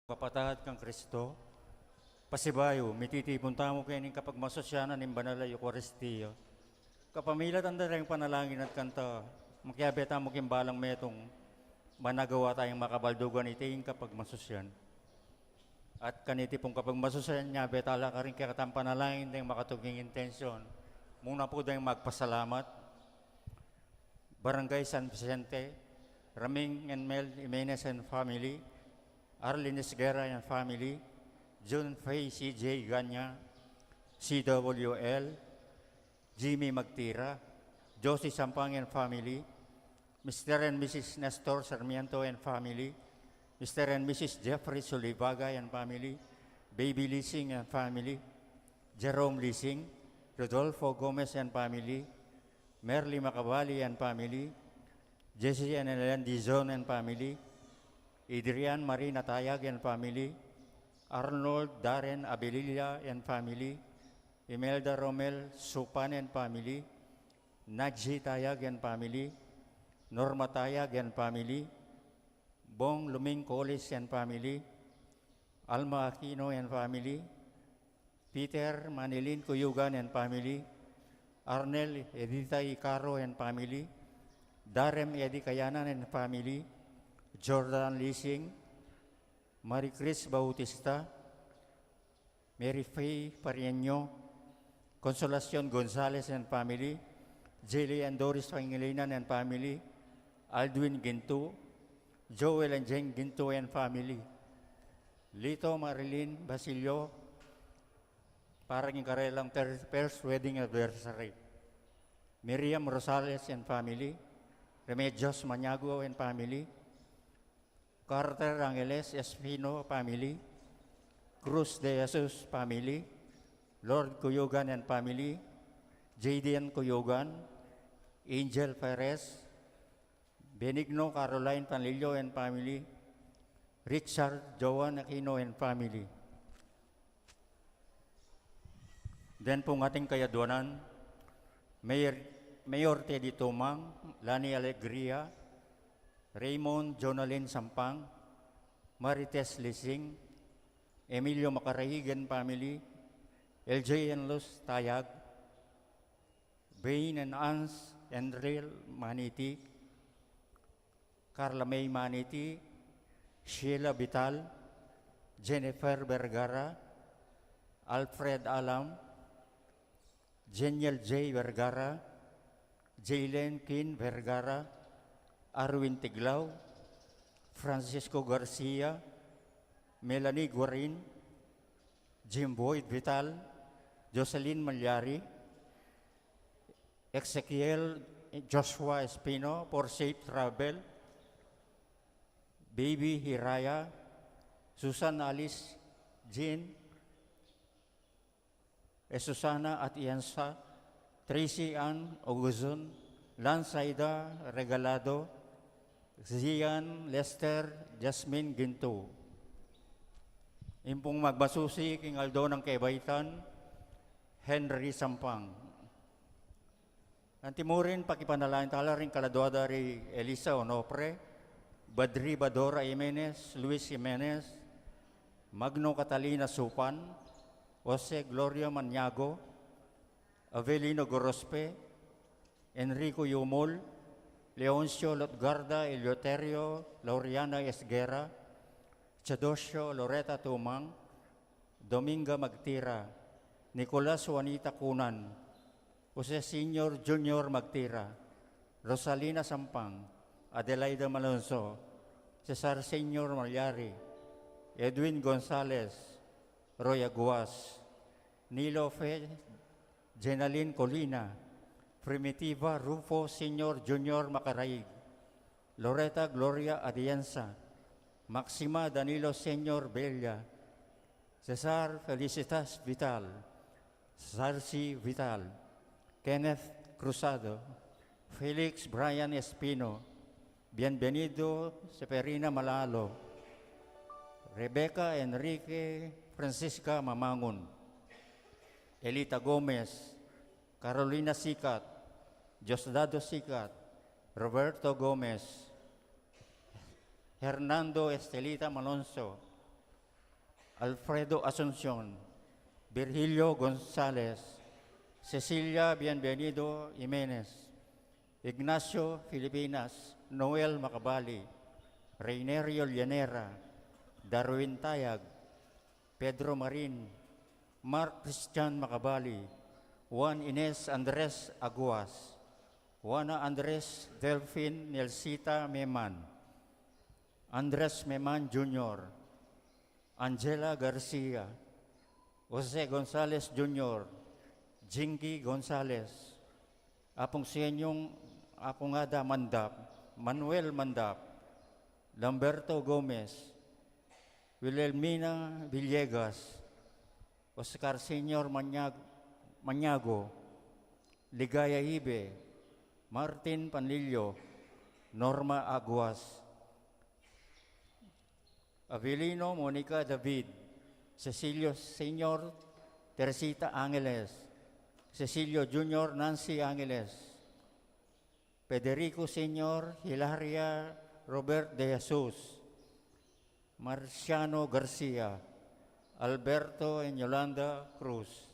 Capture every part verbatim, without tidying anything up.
Kapatad kang Kristo, pasibayu, mititipun tamu keni king kapagmasusyan ning Banal a Eukaristia. Kapamilatan da ring panalangin at kanta, makiabe tamu king balang metung, ban agawa tayang makabaldugan iting kapagmasusyan. At kaniti pung kapagmasusyan, nyabe tala karing kekatang panalangin deng makatuking intensyon. Muna pu deng magpasalamat, Barangay San Vicente, Raming and Mel Jimenez and family, Arlene Esguerra and family, Jun Fei C J Ganya, C W L, Jimmy Magtira, Josie Sampang and family, Mister and Missus Nestor Sarmiento and family, Mister and Missus Jeffrey Sulibaga and family, Baby Lising and family, Jerome Lising, Rodolfo Gomez and family, Merly Macabali and family, Jesse and Ellen Dizon and family, Adrian Marina Tayag and family, Arnold Darren Abililla and family, Imelda Romel Supan and family, Naji Tayag and family, Norma Tayag and family, Bong Luming Colis and family, Alma Aquino and family, Peter Manilin Cuyugan and family, Arnel Edita Icaro and family, Darem Eddie Kayanan and family, Jordan Lising, Marie Chris Bautista, Mary Faye Pariño, Consolacion Gonzalez and family, Jelly and Doris Pangilinan and family, Aldwin Ginto, Joel and Jane Ginto and family, Lito Marilyn Basilio, para king karelang ter-, first wedding anniversary, Miriam Rosales and family, Remedios Maniago and family, Carter Angeles Espino family, Cruz de Jesus family, Lord Cuyugan and family, Jadian Cuyugan, Angel Perez, Benigno Caroline Panlilio and family, Richard Joan Aquino and family. Then pung ating kayadwanan, Mayor, Mayor Teddy Tumang, Lani Alegria, Raymond Jonalyn Sampang, Marites Lising, Emilio Macaraig and family, L J and Luz Tayag, Bain and Ans Enril Maniti, Carla May Maniti, Sheila Vital, Jennifer Vergara, Alfred Alam, Jeniel J Vergara, Jaylen Kin Vergara, Arwin Tiglao, Francisco Garcia, Melanie Guarin, Jim Boyd Vital, Jocelyn Malyari, Ezekiel Joshua Espino for safe travel, Baby Hiraya, Susan Alice Jean, e Susana Atienza, Tracy Ann Oguzon, Lance Aida Regalado, Zian Lester Jasmine Ginto. Impung magmasusi king aldo nang kebaitan, Henry Sampang. Antimurin, pakipanalangin tala ring kaladua da ri Elisa Onofre, Badri Badora Jimenez, Luis Jimenez, Magno Catalina Supan, Jose Gloria Maniago, Avelino Gorospe, Enrico Yumul, Leoncio Lotgarda, Eleuterio Laureana Esguerra, Theodosio Loreta Tumang, Dominga Magtira, Nicolas Juanita Cunan, Jose Senior Junior Magtira, Rosalina Sampang, Adelaida Malonzo, Cesar Senior Malyari, Edwin Gonzalez, Roy Aguas, Nilo Fe, Jenalyn Colina, Primitiva Rufo Senior Junior Macaraig, Loreta Gloria Atienza, Maxima Danilo Senior Bella, Cesar Felicitas Vital, Sarsi Vital, Kenneth Cruzado, Felix Brian Espino, Bienvenido Seferina Malalo, Rebecca Enrique Francisca Mamangun, Elita Gomez, Carolina Sicat, Diosdado Sicat, Roberto Gomez, Hernando Estelita Malonzo, Alfredo Asuncion, Virgilio Gonzalez, Cecilia Bienvenido Jimenez, Ignacio Filipinas, Noel Macabali, Reinerio Llanera, Darwin Tayag, Pedro Marin, Mark Christian Macabali, Juan Ines Andres Aguas, Juana Andres Delfin Nelsita Meman, Andres Meman Junior, Angela Garcia, Jose Gonzalez Junior, Jingy Gonzalez, Apung Senyong Apung Ada Mandap, Manuel Mandap, Lamberto Gomez, Wilhelmina Villegas, Oscar Senior Maniag-, Maniago, Ligaya Ibe, Martin Panlilio, Norma Aguas, Avelino Monica David, Cecilio Senior Teresita Angeles, Cecilio Junior Nancy Angeles, Federico Senior Hilaria Robert De Jesus, Marciano Garcia, Alberto and Yolanda Cruz.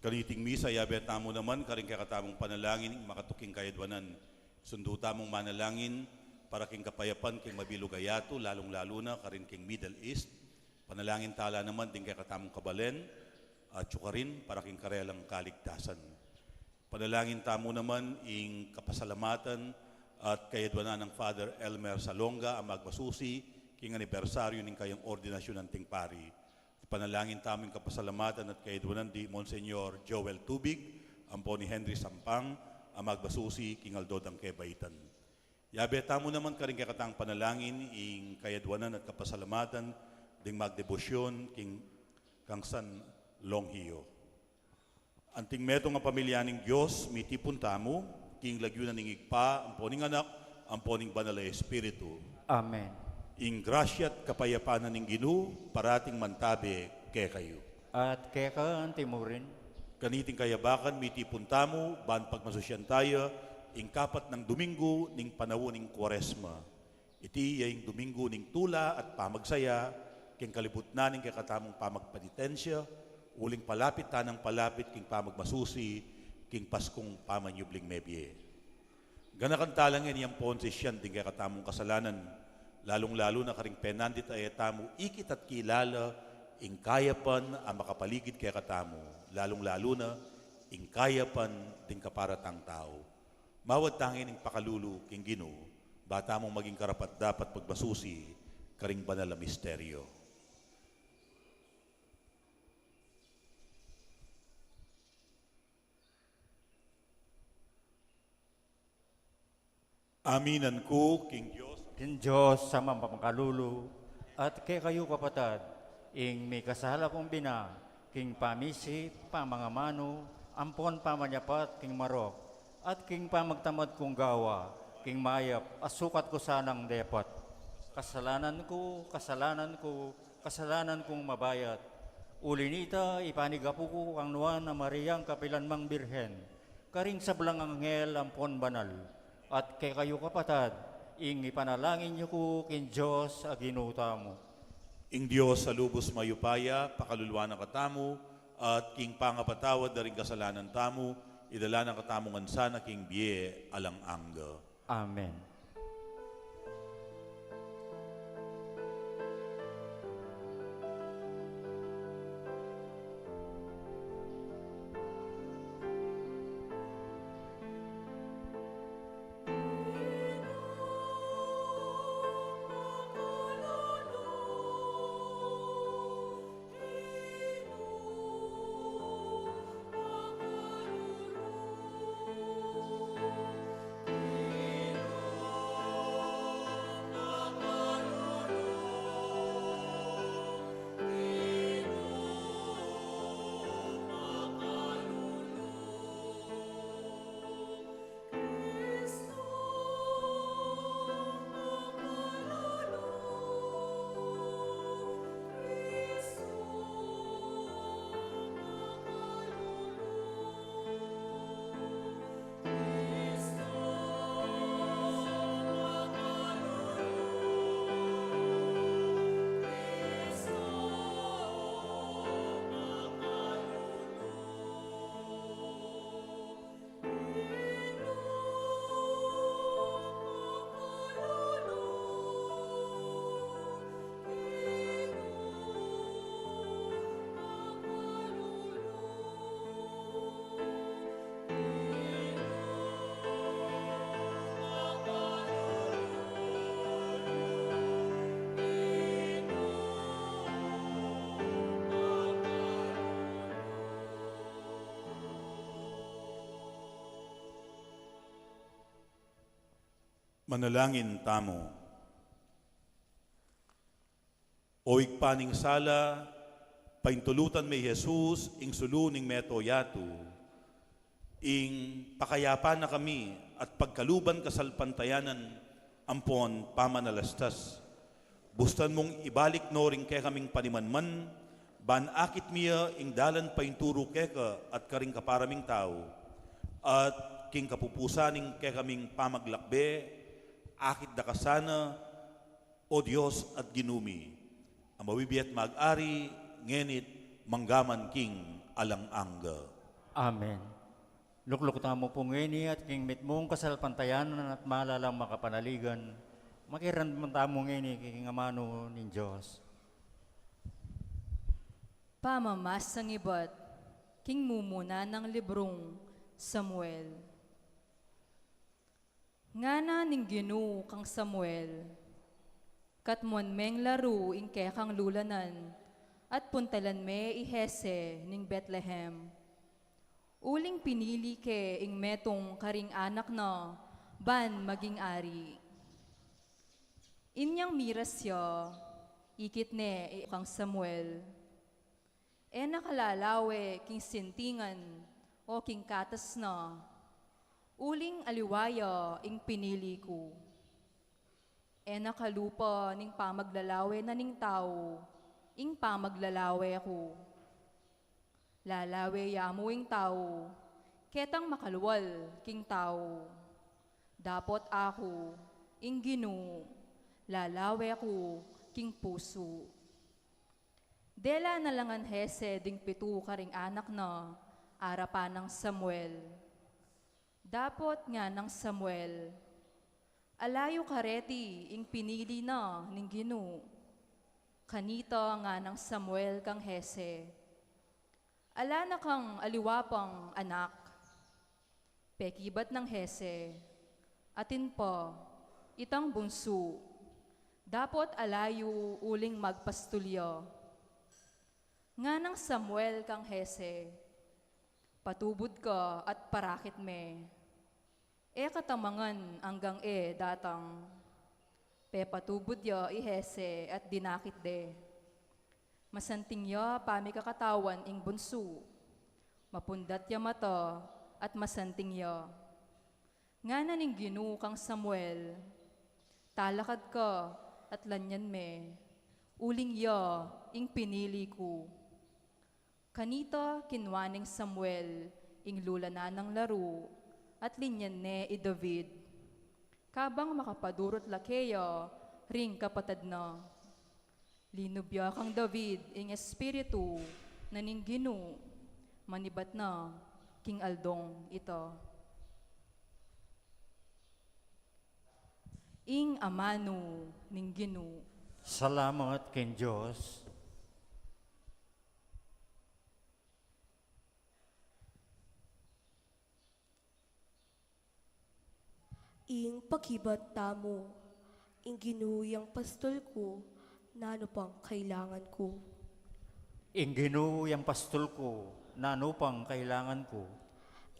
Kaniting misa, yabe tamu naman karing kekatamung panalangin ing makatuking kayadwanan. Sundu tamung manalangin para king kapayapan king mabilug a yatu, lalung-lalu na karin king Middle East. Panalangin tala naman ding kekatamung kabalen, at sukarin para king karelang kaligtasan. Panalangin tamu naman ing kapasalamatan at kayadwanan nang Father Elmer Salonga a magmasusi king anibersaryu ning kayang ordinasyun anting pari. Panalangin tamu ing kapasalamatan at kayadwanan di Monsignor Joel Tubig ampo ni Henry Sampang a magmasusi king aldo dang kebaitan. Yabe tamu naman karing kekatang panalangin ing kayadwanan at kapasalamatan ding magdebosyun king kang San Longio. Anting metung a pamilya ning Dios, mitipun tamu king lagyu na ning Ibpa, ampo ning Anak, ampo ning Banal a Espiritu. Amen. Ing grasya at kapayapan na ning Ginu parating mantabe kekayu. At keka antimurin. Kaniting kayabakan, mitipun tamu ban pagmasusyan taya ing kapat nang Duminggu ning panaun ning Kuaresma. Iti ya ing Duminggu ning tula at pamagsaya king kalibut na ning kekatamung pamagpenitensya, uling palapit tanang palapit king pamagmasusi king Paskung pamanyubling mebie. Ganakan tala ngeni ampon sisian ding kekatamung kasalanan, lalung-lalu na karing penandit a e tamu ikit at kilala ing kayapan a makapaligid kekatamu, lalung-lalu na ing kayapan ding kaparatang tau. Mawad ta ngeni ning pakalulu king Ginu, ba tamung maging karapat-dapat pagmasusi karing banal a misteryo. Aminan ku king Dios, king Dios a mapamakalulu, at kekayu kapatad, ing mikasala kung bina, king pamisip, pamangamanu, ampon pamanyapat king marok, at king pamagtamad kung gawa, king mayap a sukat ku sanang depat. Kasalanan ku, kasalanan ku, kasalanan kung mabayat. Uli nita, ipanigapu ku kang Nuan a Mariang kapilan mang Birhen, karing sablang anghel ampon banal, at kekayu kapatad, ing ipanalangin yu ku king Dios a Ginu tamu. Ing Dios a lubus mayupaya pakaluluan na katamu, at king pangapatawad da ring kasalanan tamu, idala na katamu ngan sana king bie alang angga. Amen. Manalangin tamu. O Ibpa ning sala, paintulutan me i Jesus, ing sulu ning meto yatu, ing pakayapan na kami at pagkaluban kasalpantayanan ampon pamanalastas. Bustan mung ibalik no ring kekaming panimanman, ban akit mi ya ing dalan painturu keka at karing kapara ming tau, at king kapupusan ning kekaming pamaglakbe, akit da ka sana, O Dios at Ginu mi, a mabibie at mag-ari, ngeni't manggaman king alang angga. Amen. Lukluk tamu pu ngeni at king mitmung kasalpantayanan at malalang makapanaligan, makiramdam tamu ngeni king amanu ning Dios. Pamamasang ibat king mumuna nang librung Samuel. Ngana ning Ginu kang Samuel, katmuan meng laru ing kekang lulanan, at puntalan me i Jese ning Betlehem. Uling pinili ke ing metung karing anak na ban maging ari. Inyang miras ya, ikit ne i kang Samuel. E na ka lalawe king sintingan o king katas na, uling aliwa ya ing pinili ku. E na kalupa ning pamaglalawe na ning tau ing pamaglalawe ku. Lalawe ya mu ing tau ketang makalual king tau. Dapot aku, ing Ginu, lalawe ku king pusu. Dela na la ngan Jese ding pitu karing anak na arapan nang Samuel. Dapot ngana nang Samuel, ala yu kareti ing pinili na ning Ginu. Kanita ngana nang Samuel kang Jese, ala na kang aliwa pang anak. Pekibat nang Jese, atin pa, itang bunsu, dapot ala yu uling magpastul ya. Ngana nang Samuel kang Jese, patubud ka at parakit me. E ka tamangan anggang e datang. Pepatubud ya i Jese at dinakit de. Masanting ya pamikakatawan ing bunsu. Mapundat ya mata at masanting ya. Ngana ning Ginu kang Samuel, talakad ka at lanyan me, uling ya ing pinili ku. Kanita kinua neng Samuel ing lulanan nang laru at linyan ne i David. Kabang makapadurut la keya ring kapatad na. Linub ya kang David ing Espiritu na ning Ginu, manibat na king aldong ita. Ing amanu ning Ginu. Salamat king Dios. Ing pakibat tamu. Ing Ginu yang pastul ku, nanu pang kailangan ku? Ing Ginu yang pastul ku, nanu pang kailangan ku?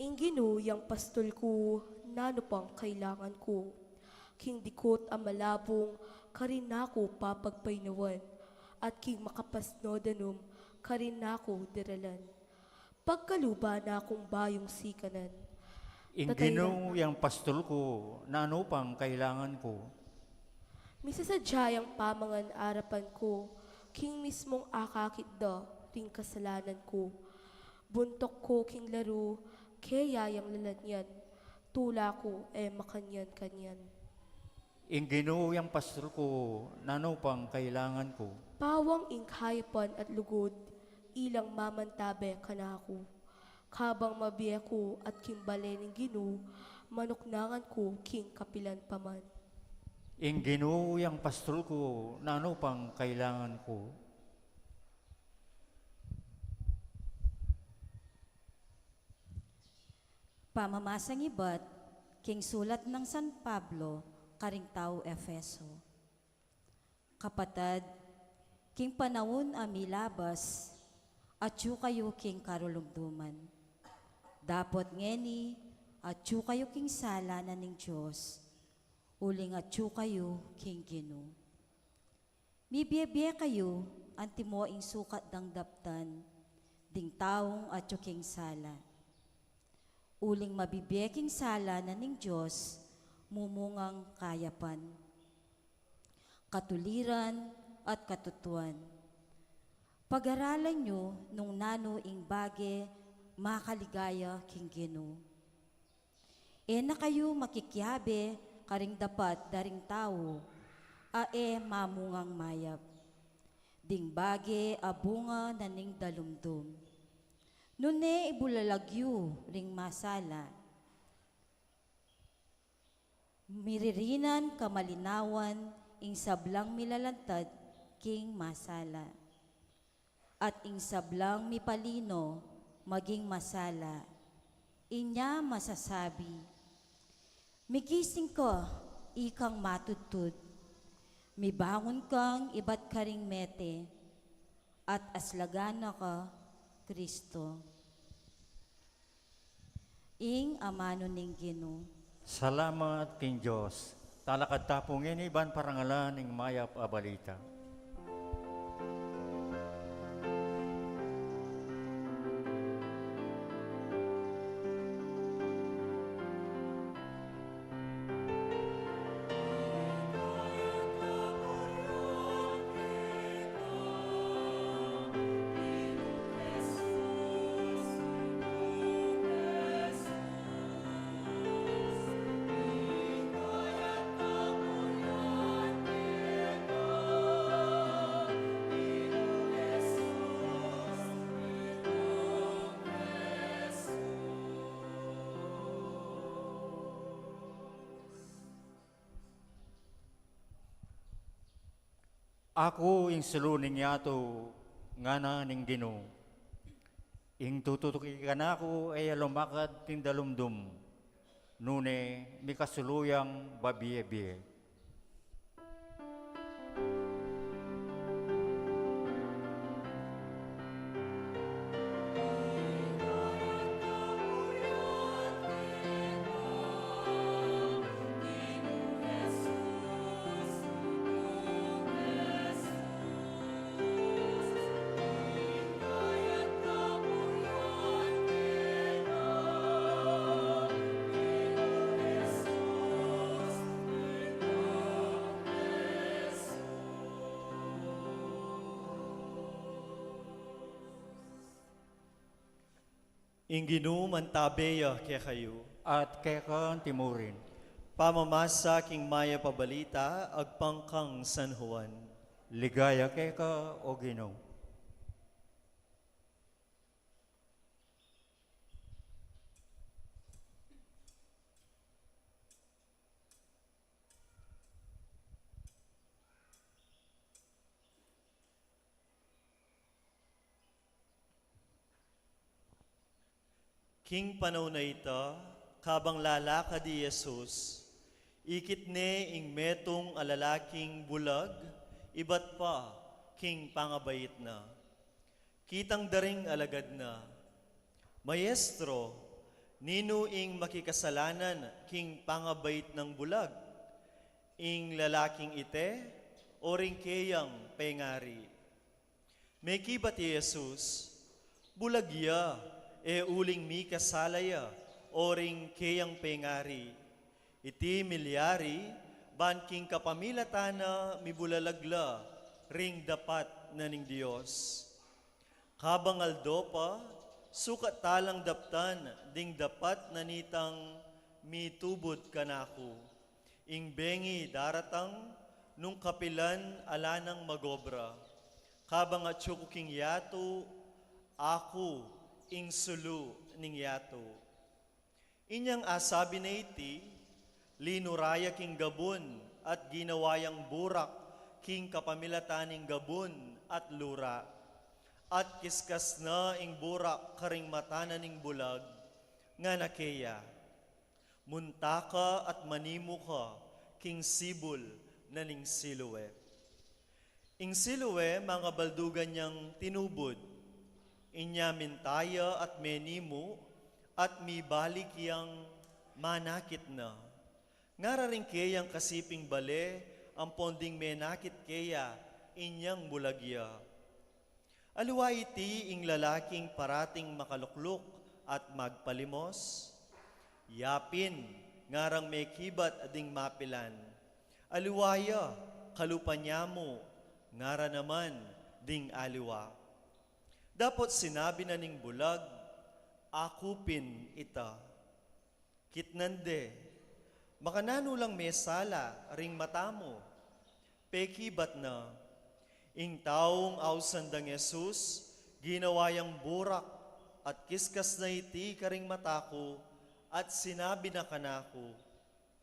Ing Ginu yang pastul ku, nanu pang kailangan ku? King dikut a malabung, karin na ku papagpainawan, at king makapas no danum, karin na ku daralan. Pagkaluban na kung bayung sikanan. Ing Ginu yang pastul ku, nanu pang kailangan ku? Misasadya yang pamangan arapan ku, king mismung akakit da ring kasalanan ku. Buntuk ku king laru, keya yang lalanyan, tula ku e makanyan-kanyan. Ing Ginu yang pastul ku, nanu pang kailangan ku? Pawang ing kayapan at lugud, ilang mamantabe kanaku. Kabang mabie ku at king bale ning Ginu, manuknangan ku king kapilan pa man. Ing Ginu yang pastul ku, nanu pang kailangan ku? Pamamasang ibat king sulat nang San Pablo karing tau Efeso. Kapatad, king panaun a milabas, atyu kayu king karulumduman. Dapot ngeni, atyu kayu king sala na ning Dios, uling atyu kayu king Ginu. Mibie-bie kayu antimo ing sukat dang daptan ding taung atyu king sala. Uling mabibie king sala na ning Dios mumungang kayapan, katuliran, at katutuan. Pag-aralan yu nung nanu ing bage makaligaya king Ginu. E na kayu makikiabe karing dapat da ring tau a e mamungang mayap, ding bage a bunga na ning dalumdum. Nune ibulalag yu ring masala. Miririnan kamalinawan ing sablang milalantad king masala. At ing sablang mipalino maging masala. Inya masasabi, "Migising ka, ikang matudtud. Mibangun kang ibat karing mete, at aslagan na ka, Kristo." Ing amanu ning Ginu. Salamat king Dios. Talakad ta pu ngeni ban parangalan ing mayap a balita. Aku ing sulu ning yatu, ngana ning Ginu. Ing tututuki kanaku e ya lumakad king dalumdum, nune mikasulu yang babie-bie. Ing Ginu mantabe ya kekayu. At keka anti murin. Pamamasa king mayap a balita agpang kang San Juan. Ligaya keka, O Ginu. King panaun a ita, kabang lalakad i Jesus, ikit ne ing metung a lalaking bulag ibat pa king pangabait na. Kitang da ring alagad na, "Maestro, ninu ing makikasalanan king pangabait nang bulag? Ing lalaking ite o ring keyang pengari?" Mekibat i Jesus, "Bulag ya, e uling mikasala ya o ring keyang pengari. Iti milyari ban king kapamilatan na mibulalag la ring dapat na ning Dios." Kabang aldo pa, sukat talang daptan ding dapat na nitang mitubud kanaku. Ing bengi daratang nung kapilan ala nang magobra. Kabang atyu ku king yatu, aku ing sulu ning yatu. Inyang asabi na iti, linura ya king gabun at ginawa yang burak king kapamilatan ning gabun at lura. At kiskas na ing burak karing mata na ning bulag, ngana keya, "Munta ka at manimu ka king sibul na ning Siloe." Ing Siloe, mangabaldugan yang tinubud. Inya minta ya at menimu, at mibalik yang manakit na. Ngara ring keyang kasiping bale ampon ding menakit keya inyang bulag ya. Aliwa iti ing lalaking parating makalukluk at magpalimos? Yapin, ngarang mekibat ding mapilan. Aliwa ya, kalupa nya mu, ngara naman ding aliwa. Dapot sinabi na ning bulag, "Aku pin ita." Kitnan de, "Makananu lang mesala ring mata mu?" Pekibat na, "Ing taung ausan dang Jesus, ginawa yang burak At kiskas na iti karing mata ku, at sinabi na kanaku,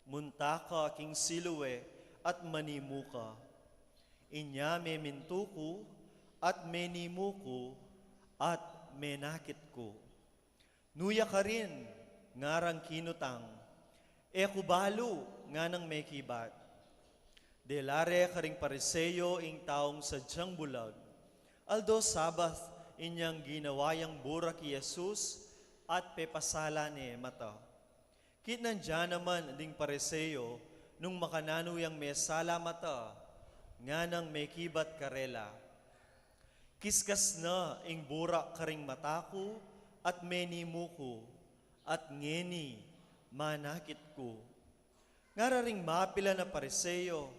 "Munta ka king Siloe, at manimu ka." Inya memintu ku, at menimu ku, at menakit ku. "Nuya karin?" ngarang kinutang. "E ku balu," nganang mekibat. Dela re karing Pariseo ing taung sadyang bulag. Aldo Sabat inyang ginawa yang burak i Jesus at pepasala ne mata. Kitnan da naman ding Pariseo nung makananu yang mesala mata, nganang mekibat karela, "Kiskas na ing burak karing mata ku at menimu ku, at ngeni manakit ku." Ngara ring mapilan a Pariseo,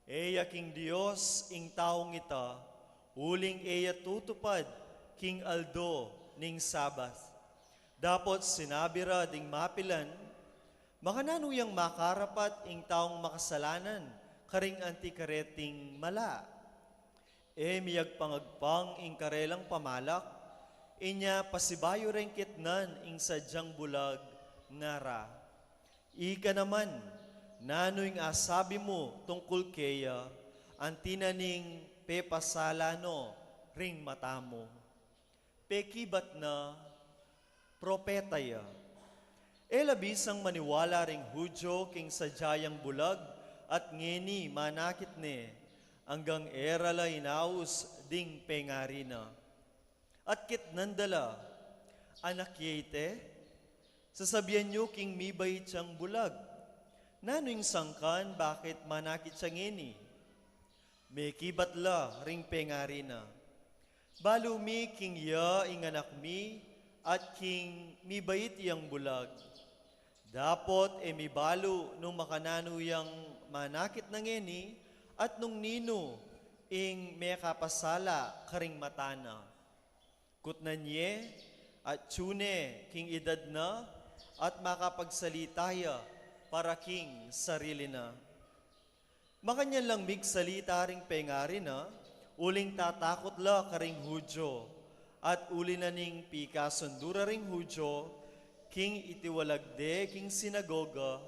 "E ya king Dios ing taung ita, uling e ya tutupad king aldo ning Sabat." Dapot sinabi ra ding mapilan, "Makananu yang makarapat ing taung makasalanan karing anti kareting mala?" E miyagpangagpang ing karelang pamalak, inya pasibayu reng kitnan ing sadyang bulag, ngara, "Ika naman, nanu ing asabi mu tungkul keya? Anti na ning pepasala no ring mata mu?" Pekibat na, "Propeta ya." E la bisang maniwala ring Judio king sadya yang bulag, at ngeni manakit ne, anggang e ra la inaus ding pengari na. At kitnan da la, "Anak ye ite? Sasabian yu king mibait yang bulag. Nanu ing sangkan bakit manakit ya ngeni?" Mekibat la ring pengari na, "Balu mi king ya ing anak mi, at king mibait yang bulag. Dapot e mi balu nung makananu yang manakit na ngeni, at nung ninu ing mekapasala karing mata na." Kutnan ye, atyu ne king edad na, at makapagsalita ya para king sarili na. Makanyan lang migsalita ring pengari na, uling tatakut la karing Judio, at uli na ning pikasundu ra ring Judio king itiwalag de king sinagoga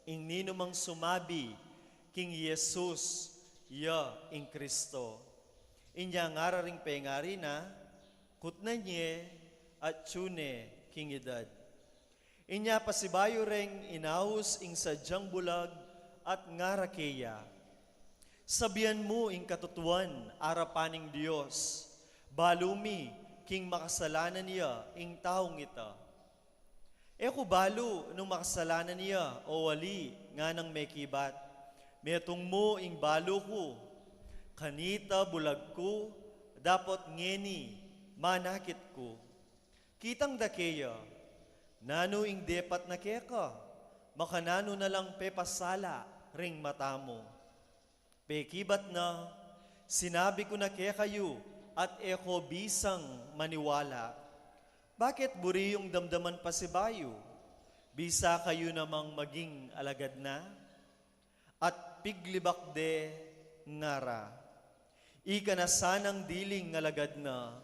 ing ninumang sumabi king Jesus ya ing Kristo. Inya ngara ring pengari na, "Kutnan ye, atyu ne king edad." Inya pasibayu reng inaus ing sadyang bulag at ngara keya, "Sabian mu ing katutuan arapan ning Dios, balu mi king makasalanan ya ing taung ita." "E ku balu nung makasalanan ya o ali," nganang mekibat. "Metung mu ing balu ku, kanita bulag ku, dapot ngeni manakit ku." Kitang da keya, "Nanu ing depat na keka? Makananu na lang pepasala ring mata mu?" Pekibat na, "Sinabi ku na kekayu, at e ko bisang maniwala. Bakit buri yung damdaman pasibayu? Bisa kayu namang maging alagad na?" At piglibak de ngara, "Ika na sanang diling alagad na,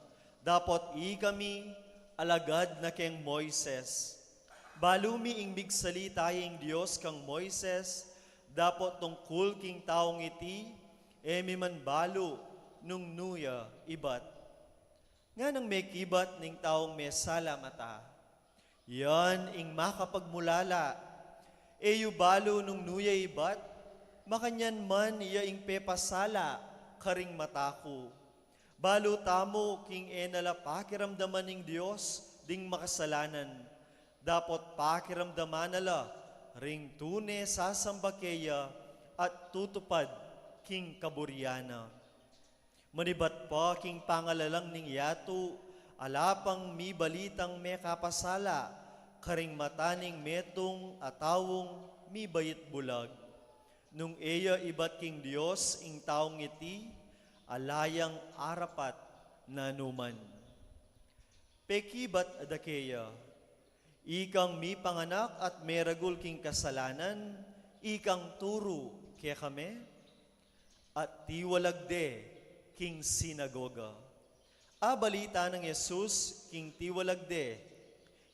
dapot ikami alagad na keng Moises. Balu mi ing migsalita ya ing Dios kang Moises, dapot tungkul king taung iti, e mi man balu nung nu ya ibat." Nganang mekibat ning taung mesala mata, "Yan ing makapagmulala. E yu balu nung nu ya ibat, makanyan man ya ing pepasala karing mata ku. Balu tamu king e na la pakiramdaman ning Dios ding makasalanan, dapot pakiramdaman na la ring tune sasamba keya at tutupad king kaburian na." Manibat pa king pangalalang ning yatu, ala pang mibalitang mekapasala karing mata ning metung a taung mibait bulag. Nung e ya ibat king Dios ing taung iti, ala yang arapat nanuman. Pekibat da keya, "Ikang mipanganak at meragul king kasalanan, ikang turu kekami?" At tiwalag de king sinagoga, Abalita nang Jesus king tiwalag de,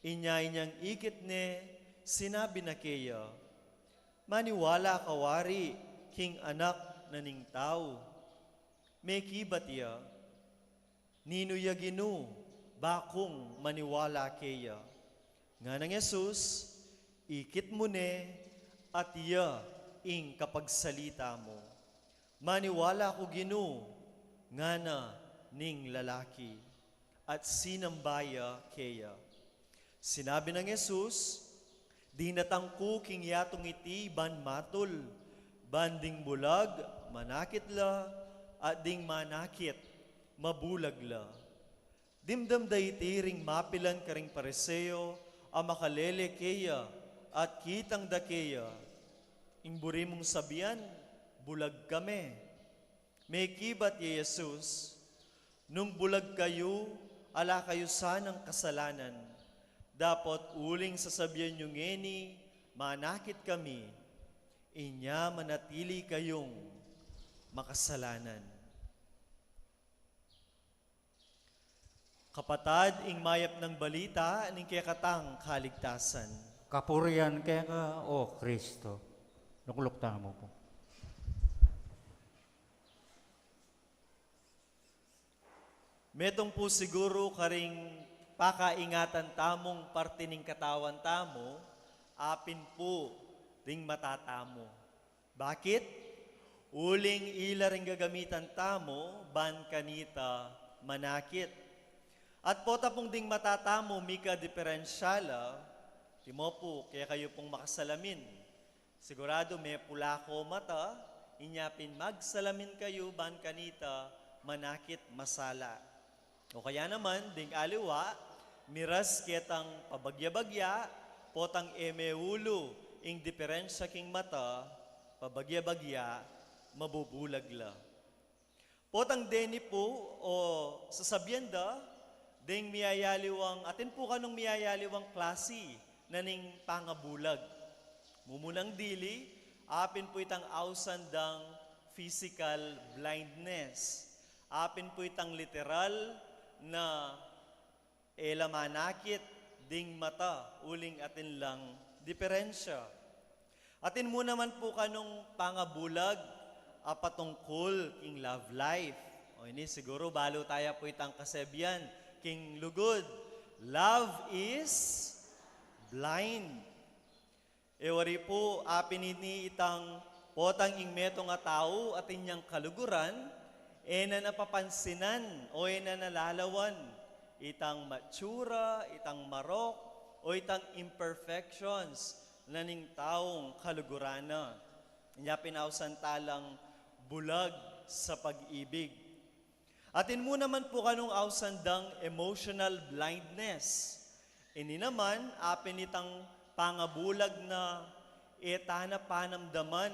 inya inyang ikit ne, sinabi na keya, maniwala ka wari king Anak na ning Tau. Mekibat ya, ninu ya Ginu, ba kung maniwala keya? Nganang Jesus, ikit mu ne, at ya ing kapagsalita mu. Maniwala ku Ginu, ngana ning lalaki, at sinamba ya keya. Sinabi nang Jesus, dinatang ku king yatung iti ban matul, ban ding bulag manakit la, at ding manakit mabulag la. Dimdam da iti ring mapilan karing Pariseo a makalele keya, at kitang da keya, ing buri mung sabian, bulag kami. Mekibat ya Jesus, nung bulag kayu, ala kayu sanang kasalanan. Dapot uling sasabian yu ngeni, manakit kami, inya manatili kayung makasalanan. Kapatad, ing mayap nang balita ning kekatang kaligtasan. Kapurian keka, O Kristo. Lukluk tamu pu. Metung pu siguru karing pakaingatan tamung parti ning katawan tamu, apin pu ding mata tamu. Bakit? Uling ila ring gagamitan tamu ban kanita manakit. At pota pung ding mata tamu mika diperensya la, timo pu, kekayu pung makasalamin. Siguradu mepula ko mata, inya pin magsalamin kayu ban kanita manakit, masala. O kaya naman, ding aliwa, miras ketang pabagya-bagya, potang e meulu ing diperensya king mata, pabagya-bagya, mabubulag la. Potang deni pu o sasabian da, ding miyayaliwang, atin pu kanung miyayaliwang klasi na ning pangabulag. Mumunang dili, apin pu itang ausan dang physical blindness. Apin pu itang literal na e la manakit ding mata, uling atin lang diperensya. Atin mu naman pu kanung pangabulag a patungkul king love life. O ini siguru balu taya pu itang kasebian king lugud. Love is blind. E wari pu, apin ini itang potang ing metung a tau atin yang kaluguran, e na napapansinan o e na nalalawan itang matsura, itang marok, o itang imperfections na ning taung kaluguran na. Inya pin ausan talang bulag sa pag-ibig. Atin mu naman pu kanung ausan dang emotional blindness. Ini naman, apin itang pangabulag na e ta na panamdaman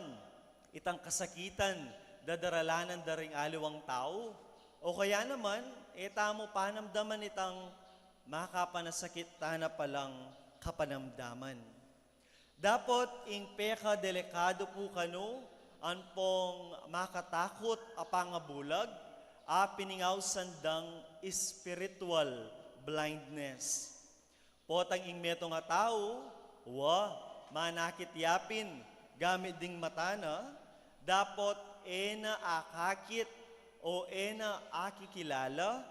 itang kasakitan dadaralanan da ring aliwang tau. O kaya naman, e tamu panamdaman itang makapanasakit ta na palang kapanamdaman. Dapot ing pekadelikadu pu kanu, ampong makatakut a pangabulag, apin ing ausan dang spiritual blindness. Potang ing metung a tau, wa, manakit ya pin gamit ding mata na, dapot e na akakit o e na akikilala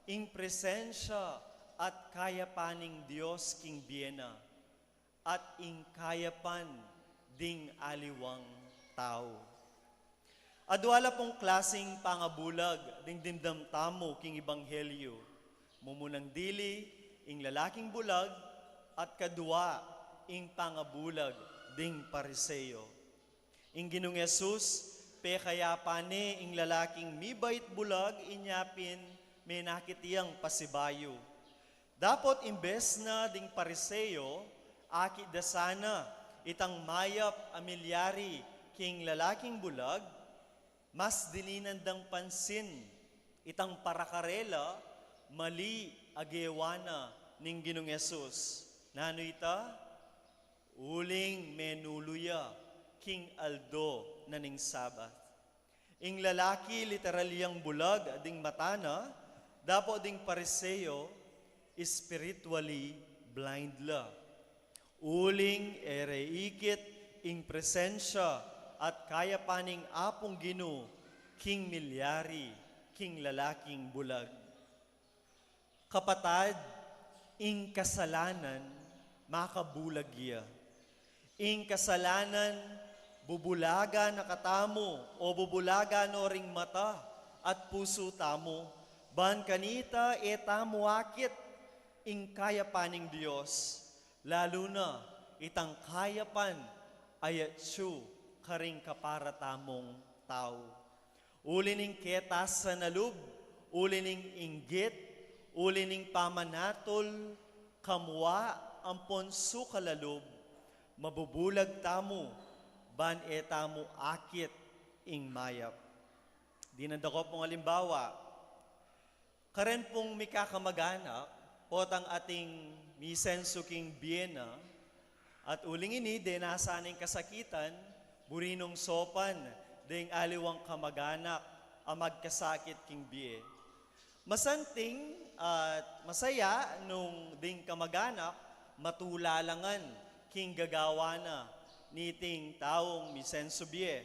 ing presensya at kayapan ning Dios king bie na at ing kayapan ding aliwang tau. Adua la pung klasing pangabulag ding dimdam tamu king ebanghelyu. Mumunang dili, ing lalaking bulag, at kadua, ing pangabulag ding Pariseo. Ing Ginung Jesus, pekayapan ne ing lalaking mibait bulag, inya pin menakit yang pasibayu. Dapot imbes na ding Pariseo, akit da sana itang mayap a milyari king lalaking bulag, mas dininan dang pansin itang parakarela, mali a gewa na ning Ginung Jesus. Nanu ita? Uling menulu ya king aldo na ning Sabat. Ing lalaki literal yang bulag ding mata na, Dapot ding Pariseo, spiritually blind la. Uling e re ikit ing presensya at kayapan ning Apung Ginu king milyari king lalaking bulag. Kapatad, ing kasalanan makabulag ya. Ing kasalanan bubulagan na katamu o bubulagan no ring mata at pusu tamu, ban kanita e tamu akit ing kayapan ning Dios, lalu na itang kayapan a yatsu karing kapara tamung tau. Uli ning ketasan a lub, uli ning inggit, uli ning pamanatul, kamua ampon sukal a lub, mabubulag tamu ban e tamu akit ing mayap. Dinan da ku pung alimbawa, karen pung mikakamaganak, potang ating misensu king bie na, at uling ini dena sana ing kasakitan, buri nung sopan deng aliwang kamaganak a magkasakit king bie. Masanting at masaya nung ding kamaganak matula la ngan king gagawan na niting taung misensu bie.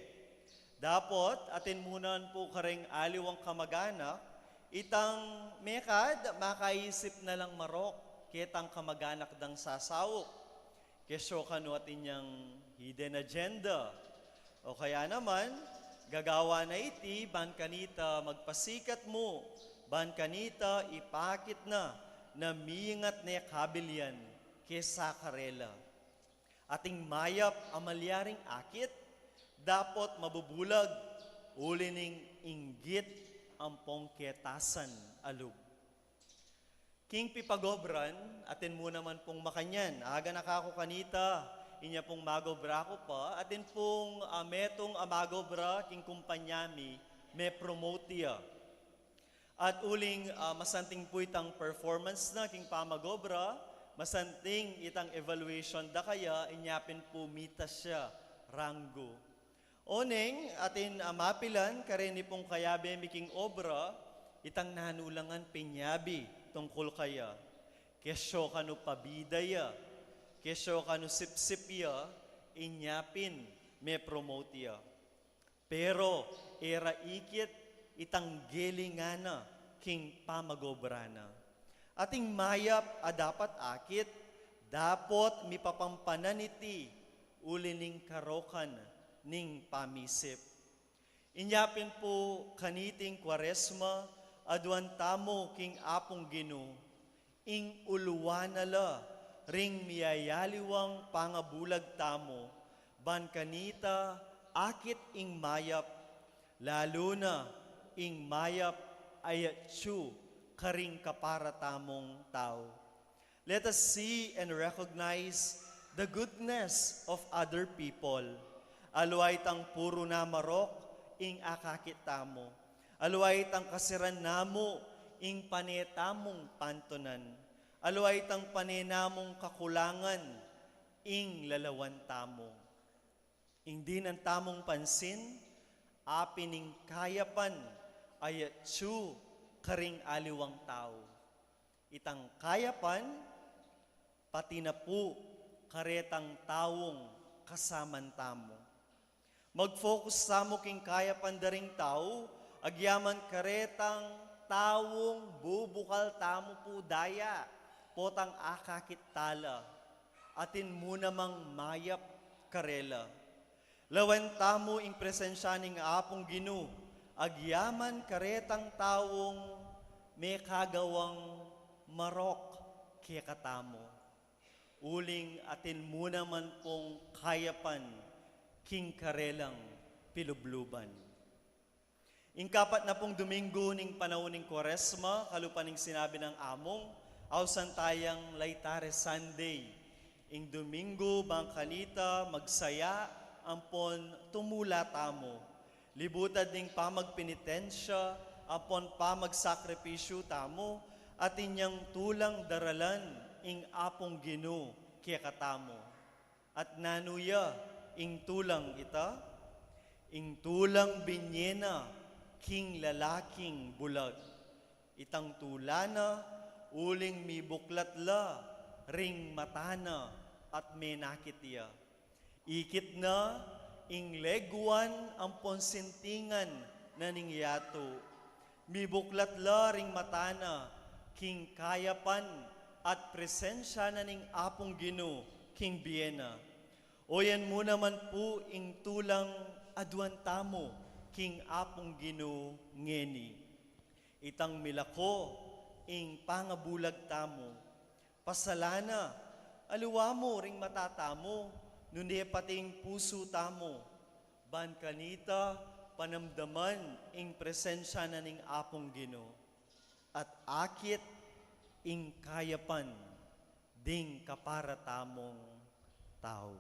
Dapot atin mu naman pu kareng aliwang kamaganak, itang mekad makaisip na lang marok ketang kamaganak dang sasauk. Kesyo kanu atin yang hidden agenda. O kaya naman, gagawan na iti ban kanita magpasikat mu, ban kanita ipakit na na mingat ne kabilian kesa karela. Ating mayap a malyaring akit, dapot mabubulag uli ning inggit ampong ketasan a lub. King pipagobran, atin mu naman pung makanyan. Aganaka ku kanita, inya pung magobra ku pa, atin pung, ah, metung a magobra king kumpanya mi, me-promote ya. At uling, ah, masanting pu itang performance na king pamagobra, masanting itang evaluation da kaya, inya pin pu mitas ya ranggo. Oneng, atin a mapilan, kareni pung kayabe mi king obra, itang nanu la ngan pinyabi tungkul kaya. Kesyo kanu pabida ya, kesyo kanu sipsip ya, inya pin me-promote ya. Pero e ra ikit itang gelingan na king pamagobra na. Ating mayap a dapat akit, dapot mipapampanan iti uli ning karokan ning pamisip. Inya pin pu kaniting Kwaresma, aduan tamu king Apung Ginu, ing uluan na la ring miyayaliwang pangabulag tamu, ban kanita akit ing mayap, lalu na ing mayap a yatsu karing kapara tamung tau. Let us see and recognize the goodness of other people. Aliwa itang puru na marok ing akakit tamu. Aliwa itang kasiran namu ing pane tamung pantunan. Aliwa itang pane namung kakulangan ing lalawan tamu. Ing dinan tamung pansin, apin ing kayapan a yatsu karing aliwang tau. Itang kayapan, pati na pu karetang taung kasaman tamu. Mag-focus tamu king kayapan da ring tau, agyaman karetang taung bubukal tamu pu daya, potang akakit tala, atin mu namang mayap karela. Lawen tamu ing presensya ning Apung Ginu, agyaman karetang taung mekagawang marok kekatamu. Uling atin mu naman pung kayapan king karelang pilubluban. Ing kapat na pung Domingo ning panaun ning Kwaresma, kalupa ning sinabi nang Among, ausan tayang Laetare Sunday. Ing Domingo, bang kanita magsaya ampon tumula tamu. Libutad ning pamagpenitensya ampon pamagsakripisyu tamu, atin yang tulang daralan ing Apung Ginu kekatamu. At nanu ya ing tulang ita? Ing tulang binye na king lalaking bulag. Itang tula na, uling mibuklat la ring mata na at menakit ya. Ikit na ing leguan ampon sintingan na ning yatu. Mibuklat la ring mata na king kayapan at presensya na ning Apung Ginu king bie na. Oyan mu naman pu ing tulang aduan tamu king Apung Ginu ngeni. Itang milako ing pangabulag tamu. Pasalan na, aliwa mu ring mata tamu, nune pati ing pusu tamu. Ban kanita, panamdaman ing presensya na ning Apung Ginu. At akit ing kayapan ding kapara tamung tau.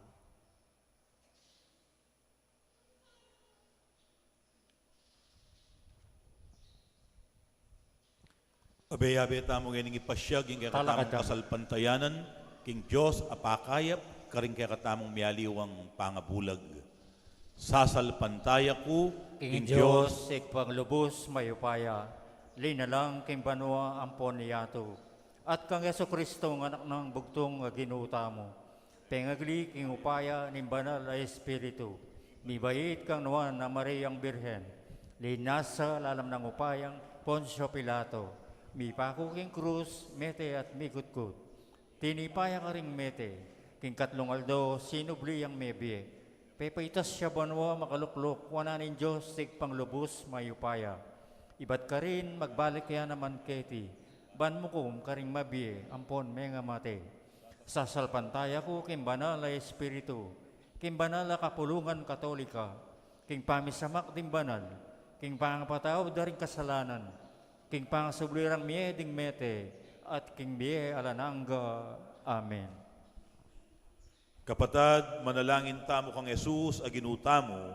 Abe-abe tamu ngening ipasiag ing kekatamung Talakad ka. Kasalpantayanan king Dios a pakayap karing kekatamung mialiwang pangabulag. Sasalpantaya ku King king Dios, Dios, Ibpang lubus mayupaya, linalang king banua ampon yatu, at kang Jesucristo, nga Anak nang bugtung a Ginu tamu, pengagli king upaya ning Banal a Espiritu, mibait kang Nuan a Mariang Birhen, linasa lalam nang upayang Poncio Pilato, mipaku king krus, mete at mikutkut. Tinipa ya karing mete, king katlung aldo sinubli yang mebie. Pepaitas ya banua makalukluk wanan ning Dios Ibpang lubus mayupaya. Ibat karin magbalik ya naman keti, ban mukum karing mabie ampon mengamate. Sasalpantaya ku king Banal a Espiritu, king banal a kapulungan Katolika, king pamisamak ding banal, king pangapatawad da ring kasalanan, king pangasubli rang mie ding mete, at king bie alang angga. Amen. Kapatad, manalangin tamu kang Jesus a Ginu tamu,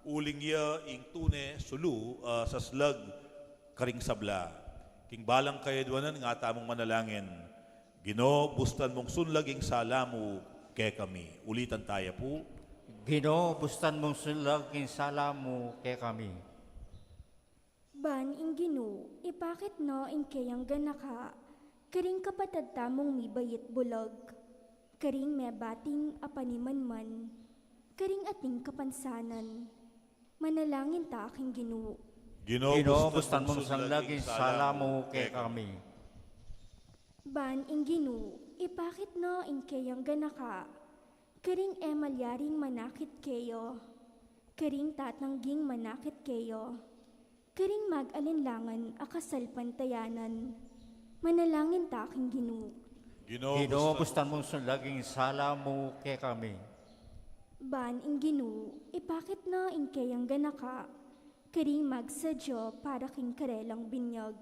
uling iya ing tune sulu a saslag karing sabla. King balang kayaduanan nga tamung manalangin. Ginu, bustan mung sunlag ing sala mu kekami. Ulitan taya pu. Ginu, bustan mung sunlag ing sala mu kekami. Ban ing Ginu, ipakit na ing keyang ganaka, karing kapatad tamung mibait bulag, karing mebating a panimanman, karing ating kapansanan. Manalangin ta king Ginu. Ginu, bustan mung sunlag ing sala mu kekami. Ban ing Ginu, ipakit na ing keyang ganaka, karing e malyaring manakit keya, karing tatangging manakit keya, karing mag-alinlangan a kasalpantayanan. Manalangin ta king Ginu. Ginu, bustan mung sunlag ing sala mu kekami. Ban ing Ginu, ipakit na ing keyang ganaka, karing magsadya para king karelang binyag,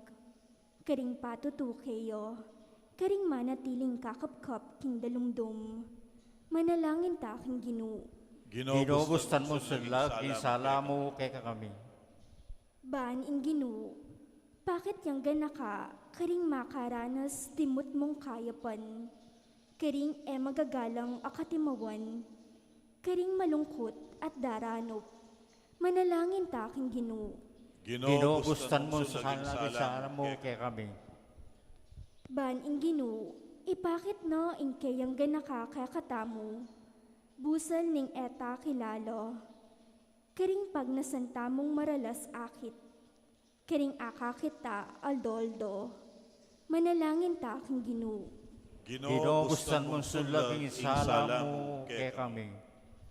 karing patutu keya, karing manatiling kakapkap king dalumdum. Manalangin ta king Ginu. Ginu, bustan mung sunlag ing sala mu kekami. Ban ing Ginu, pakit yang ganaka, karing makaranas dimut mung kayapan, karing e magagalang a katimawan, karing malungkut at daranup. Manalangin ta king Ginu. Ginu, bustan mung sunlag ing sala mu kekami. Ban ing Ginu, ipakit na ing keyang ganaka kekatamu, busal ning e ta kilala, karing pagnasan tamung maralas akit, karing akakit ta aldo-aldo. Manalangin ta king Ginu. Ginu, bustan mung sunlag ing sala mu kekami.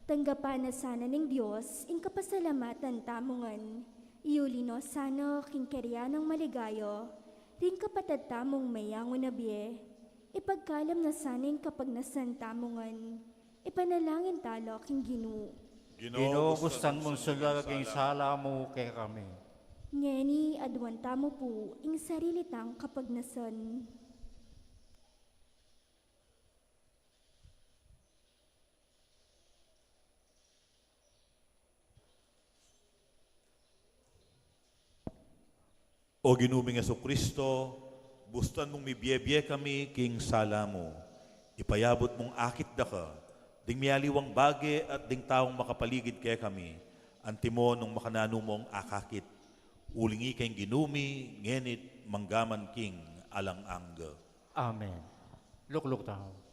Tanggapan na sana ning Dios ing kapasalamatan tamu ngan, iuli no sana king karian nang maligaya ring kapatad tamung meyangu na bie, ipagkalam na sana ing kapagnasan tamu ngan. Ipanalangin ta la king Ginu. Ginu, bustan mung sunlag ing sala mu kekami. Ngeni aduan tamu pu ing sarili tang kapagnasan. O Ginu ming Jesucristo, bustan mung mibie-bie kami king sala mu. Ipayabut mung akit da ka ding mialiwang bage at ding taung makapaligid kekami, antimo nung makananu mung akakit. Uling ika ing Ginu mi, ngeni't manggaman king alang angga. Amen. Lukluk tamu.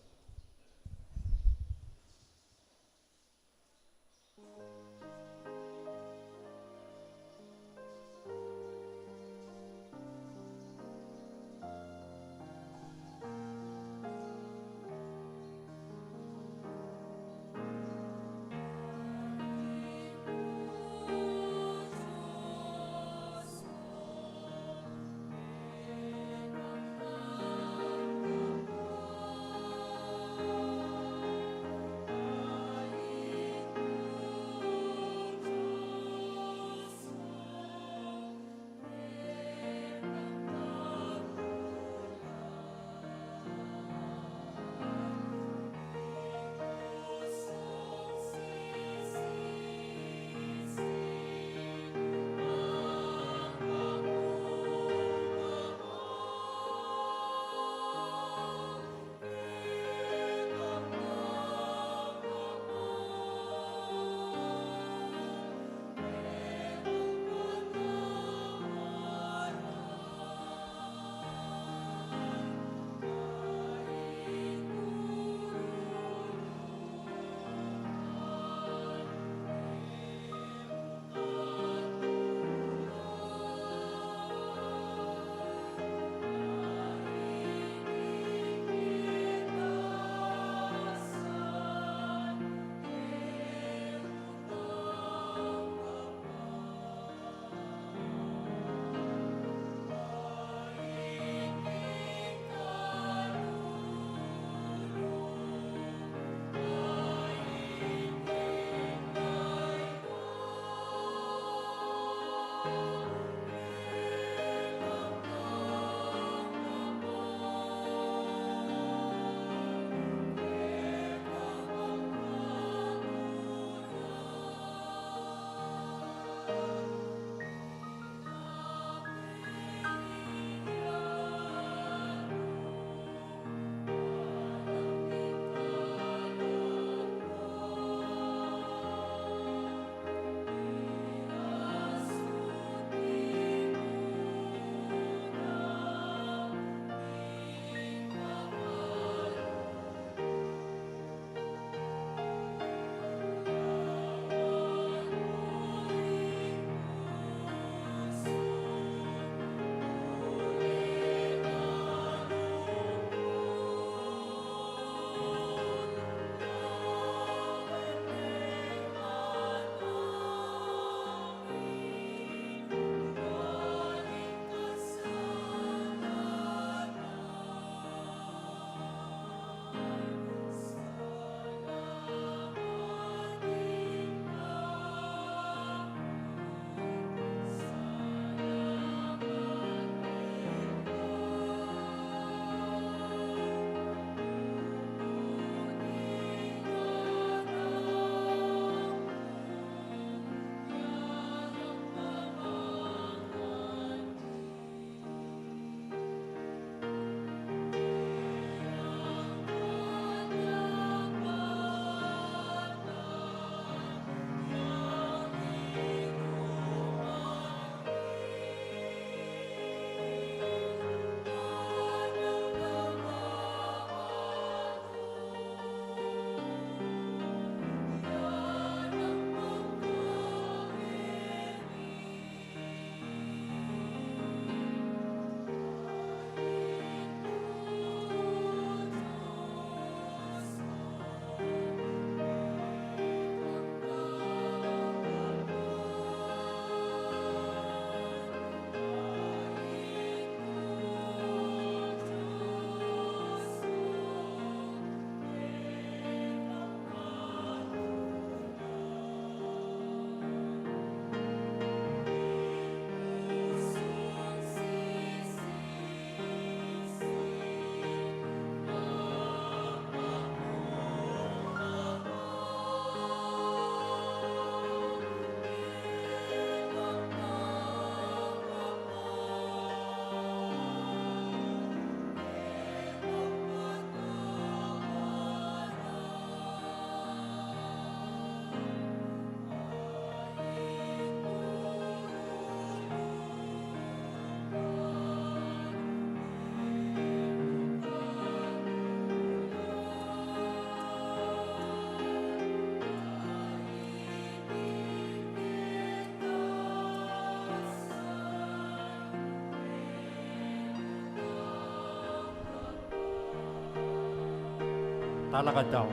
Talakad tamu.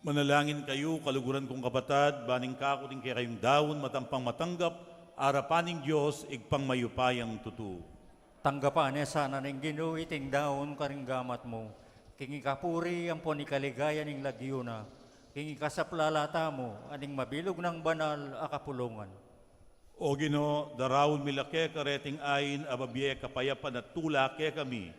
Manalangin kayu, kaluguran kung kapatad, ban ing kaku ding kekayung daun matampang matanggap arapan ning Dios, Ibpang mayupayang tutu. Tanggapan na sana ning Ginu iting daun karing gamat mu, king ikapuri ampon ikaligaya ning lagyu na, king ikasaplala tamu at ning mabilug nang banal a kapulungan. O Ginu, daraun mi la keka reting ain a babie kapayapan at tula kekami.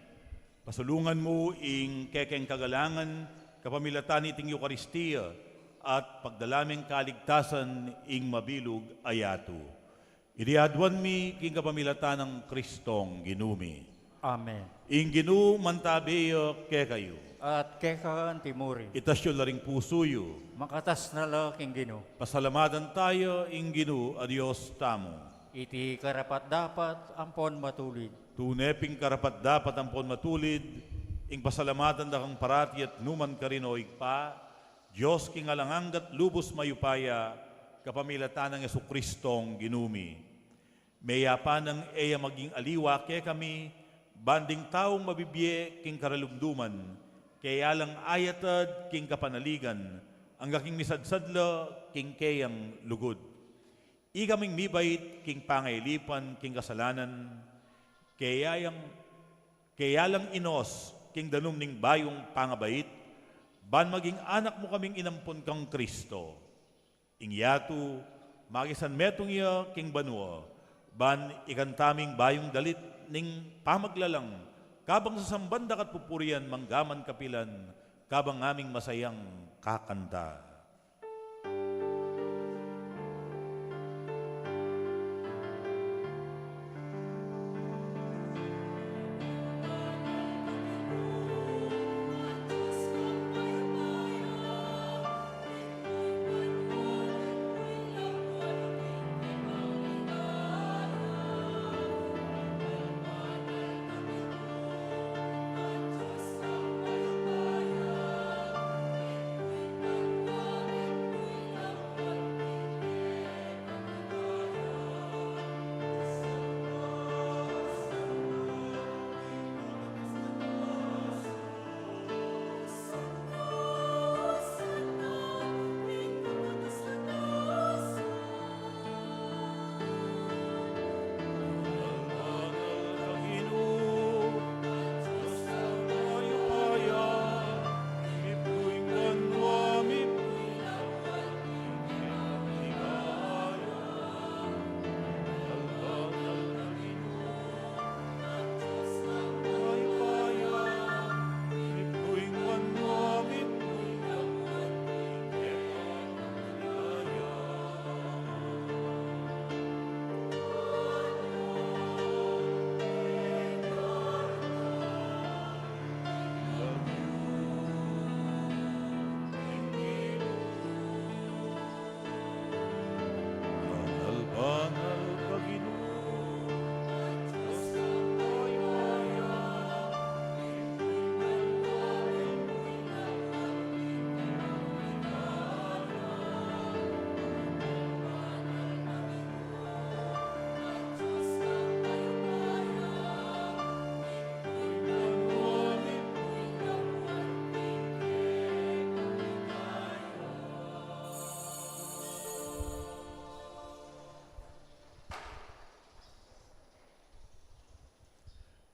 Pasulungan mu ing kekeng kagalangan kapamilatan niting Eukaristia at pagdala meng kaligtasan ing mabilug a yatu. Iti aduan mi king kapamilatan nang Kristong Ginu mi. Amen. Ing Ginu mantabe ya kekayu. At keka anti mu rin. Itas yu la ring pusu yu. Makatas na la king Ginu. Pasalamatan taya ing Ginu a Dios tamu. Iti karapat-dapat ampon matulid. Tune pin karapat-dapat ampon matulid ing pasalamatan da kang parati at nu man karin, o Ibpa, Dios king alang angga at lubus mayupaya, kapamilatan nang Jesukristong Ginu mi. Meyapan nang e ya maging aliwa kekami, ban ding taung mabibie king karalumduman, keya lang ayatad king kapanaligan, angga king misadsad la king keyang lugud. Ikaming mibait king pangailipan king kasalanan, keya yang, keya lang inos king danum ning bayung pangabait, ban maging anak mu kaming inampon kang Kristo. Ing yatu, makisanmetung ya king banua, ban ikanta ming bayung dalit ning pamaglalang, kabang sasamban da ka at pupurian mangga man kapilan, kabang ngaming masayang kakanta.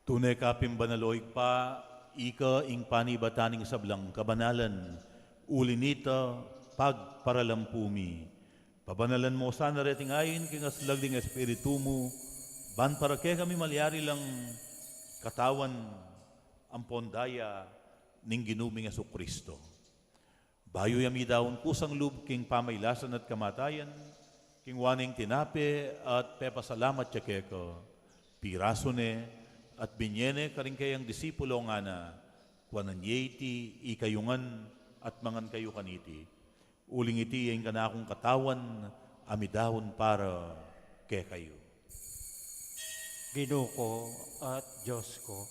Tune ka pin banal, o Ibpa, ika ing panibatan ning sablang kabanalan, uli nita pagparalampu mi. Pabanalan mu sana reting ain king aslag ding Espiritu mu, ban para kekami malyari lang katawan ampon daya ning Ginu ming Jesucristo. Bayu ya midaun kusang lub king pamailasan at kamatayan, kinua ne ing tinape at pepasalamat ya keka, pirasu ne at binye ne karing kayang disipulo, ngana: Kuanan ye iti ikayu ngan at mangan kayu kaniti. Uling iti ya ing kanakung katawan a midaun para kekayu. Ginu ku at Dios ku.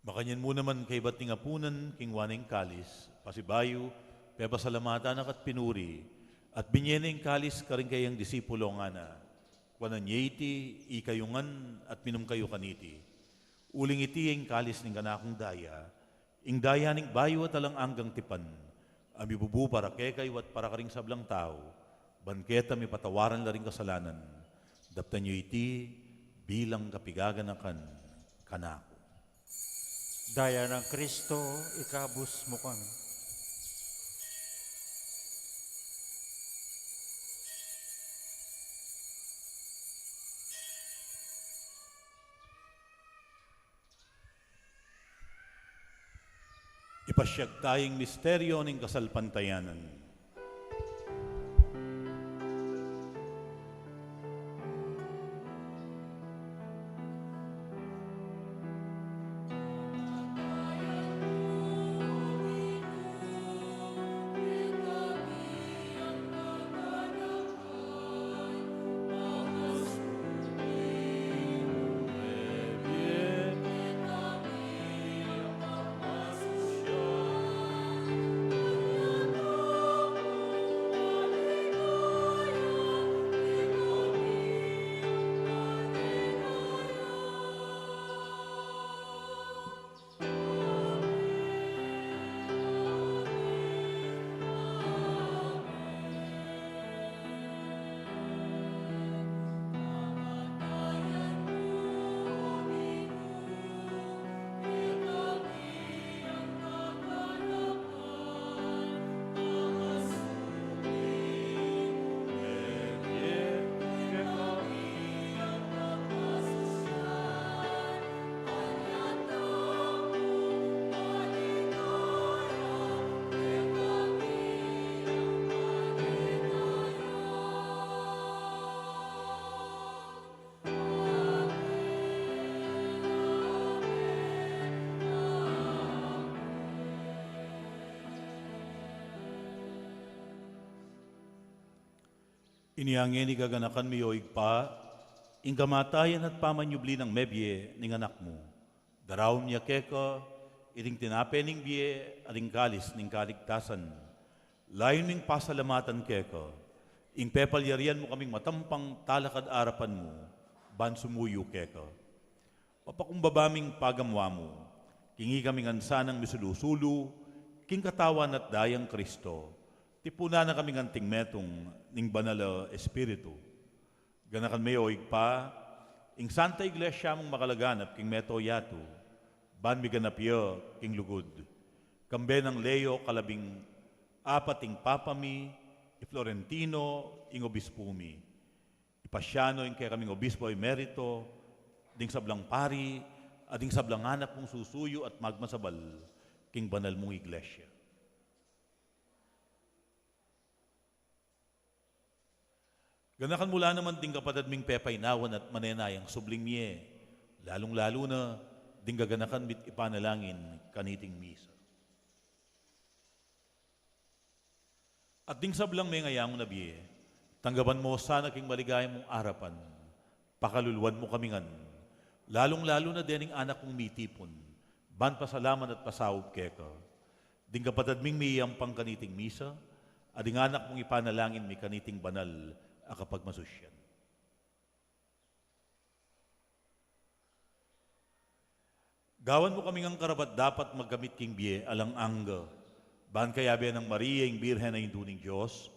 Makanyan mu naman kaybat ning apunan, kinua ne ing kalis, pasibayu, pepasalamatan na ka't pinuri, at binye ne ing kalis karing kayang disipulo, ngana: Kuanan ye iti ikayu ngan at minum kayu kaniti. Uling iti ya ing kalis ning kanakung daya, ing daya ning bayu at alang anggang tipan, a mibubu para kekayu at para karing sablang tau, ban keta mipatawaran la ring kasalanan. Daptan yu iti bilang kapigaganakan kanaku. Daya nang Kristo, ikabus mu kami. Ipasyag taya ing misteryo ning kasalpantayanan. Inya ngeni gaganakan mi, o Ibpa, ing kamatayan at pamanyubli nang mebie ning Anak mu. Daraun mi ya keka iting tinape ning bie at ing kalis ning kaligtasan. Layun ming pasalamatan keka ing pepalyarian mu kaming matampang talakad arapan mu ban sumuyu keka. Papakumbaba ming pagamu-amu, king ikami ngan sanang misulu-sulu king katawan at dayang Kristo, tipunan na kaming anting metung ning Banal a Espiritu. Ganakan me, o Ibpa, ing Santa Iglesia mung makalaganap king mabilug a yatu, ban miganap ya king lugud. Kambe nang Leo kalabing apat ing Papa mi, i Florentino ing Obispu mi. Ipasya no ing kekaming Obispo Emerito, ding sablang pari, at ding sablang anak mung susuyu at magmasabal king banal mung Iglesia. Ganakan mu la naman ding kapatad ming pepainawan at manenayang subling mie, lalung-lalu na ding gaganakan mi't ipanalangin kaniting misa. At ding sablang mengayangu na bie, tanggapan mu sana king maligaya mung arapan. Pakaluluan mu kami ngan, lalung-lalu na dening anak mung mitipun ban pasalamat at pasaup keka, ding kapatad ming miyampang kaniting misa, at ding anak mung ipanalangin mi kaniting banal a kapagmasusyan. Gawan mu kami ngang karapat-dapat magkamit king bie alang angga, ban kayabe nang Maria ing Birhen a Indu ning Dios,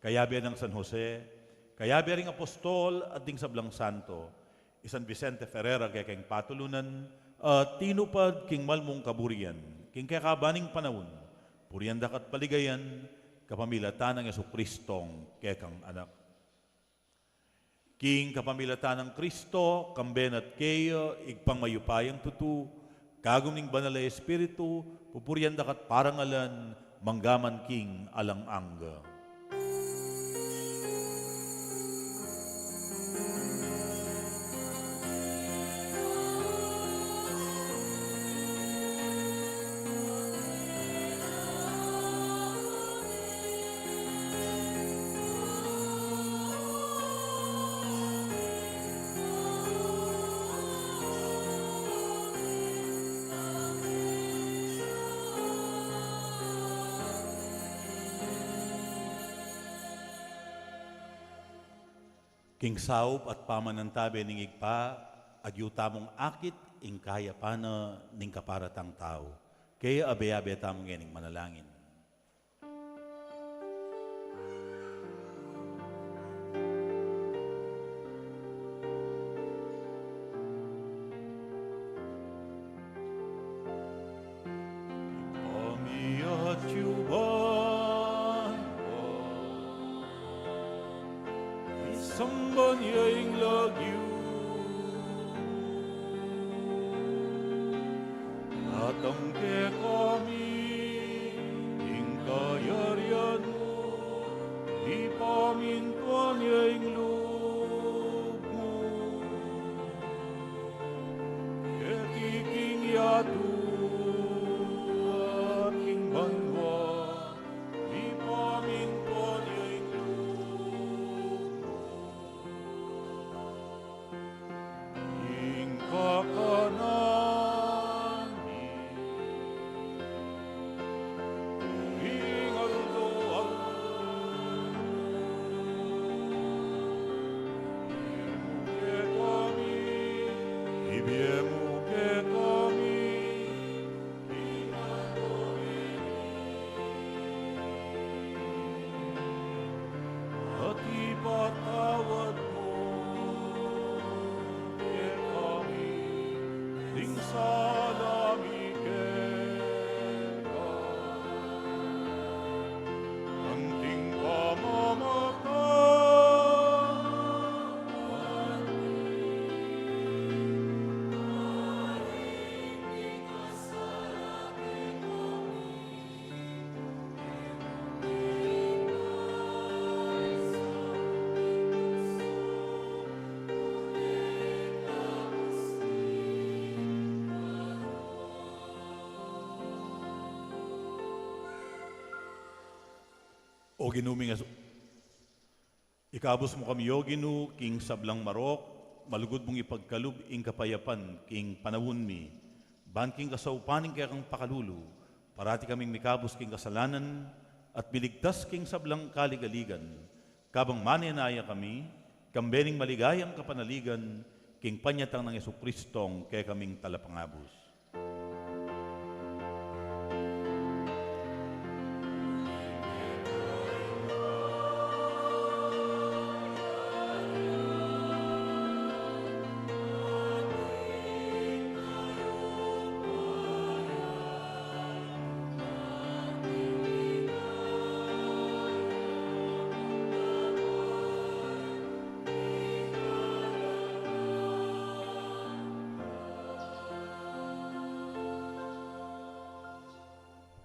kayabe nang San Jose, kayabe ring apostol at ding sablang santo, i San Vicente Ferrer a kekeng patulunan, a tinupad king malmung kaburian king kekaban ning panaun, purian da ka at paligayan kapamilatan nang Jesucristong kekang Anak. King kapamilatan nang Kristo, kambe na at keya, Ibpang mayupayang tutu, kagum ning Banal a Espiritu, pupurian da ka at parangalan, mangga man king alang angga. King saup at pamanantabe ning Ibpa, agyu tamung akit ing kayapan na ning kaparatang tau. Kaya abe-abe tamu ngening manalangin. Pamiatyu ban, isamban ya ing lagyu. Datang kekami ing kayarian mu, ipamintuan ya ing lub mu. Keti king yatu at king banua, ipamintuan ya ing lub mu. Ing kakanan mi king aldo-aldo, ibie mu kekami, ibie mu kekami, at ipatawad mu kekami ding sala mi keka, anting pamamatawad mi O Ginu ming Jesu-, ikabus mu kami, O Ginu, king sablang marok, malugud mung ipagkalub ing kapayapan king panaun mi, ban king kasaupan ning kekang pakalulu, parati kaming mikabus king kasalanan at miligtas king sablang kaligaligan, kabang manenaya kami, kambe ning maligayang kapanaligan, king panyatang nang Jesucristong kekaming Talapangabus.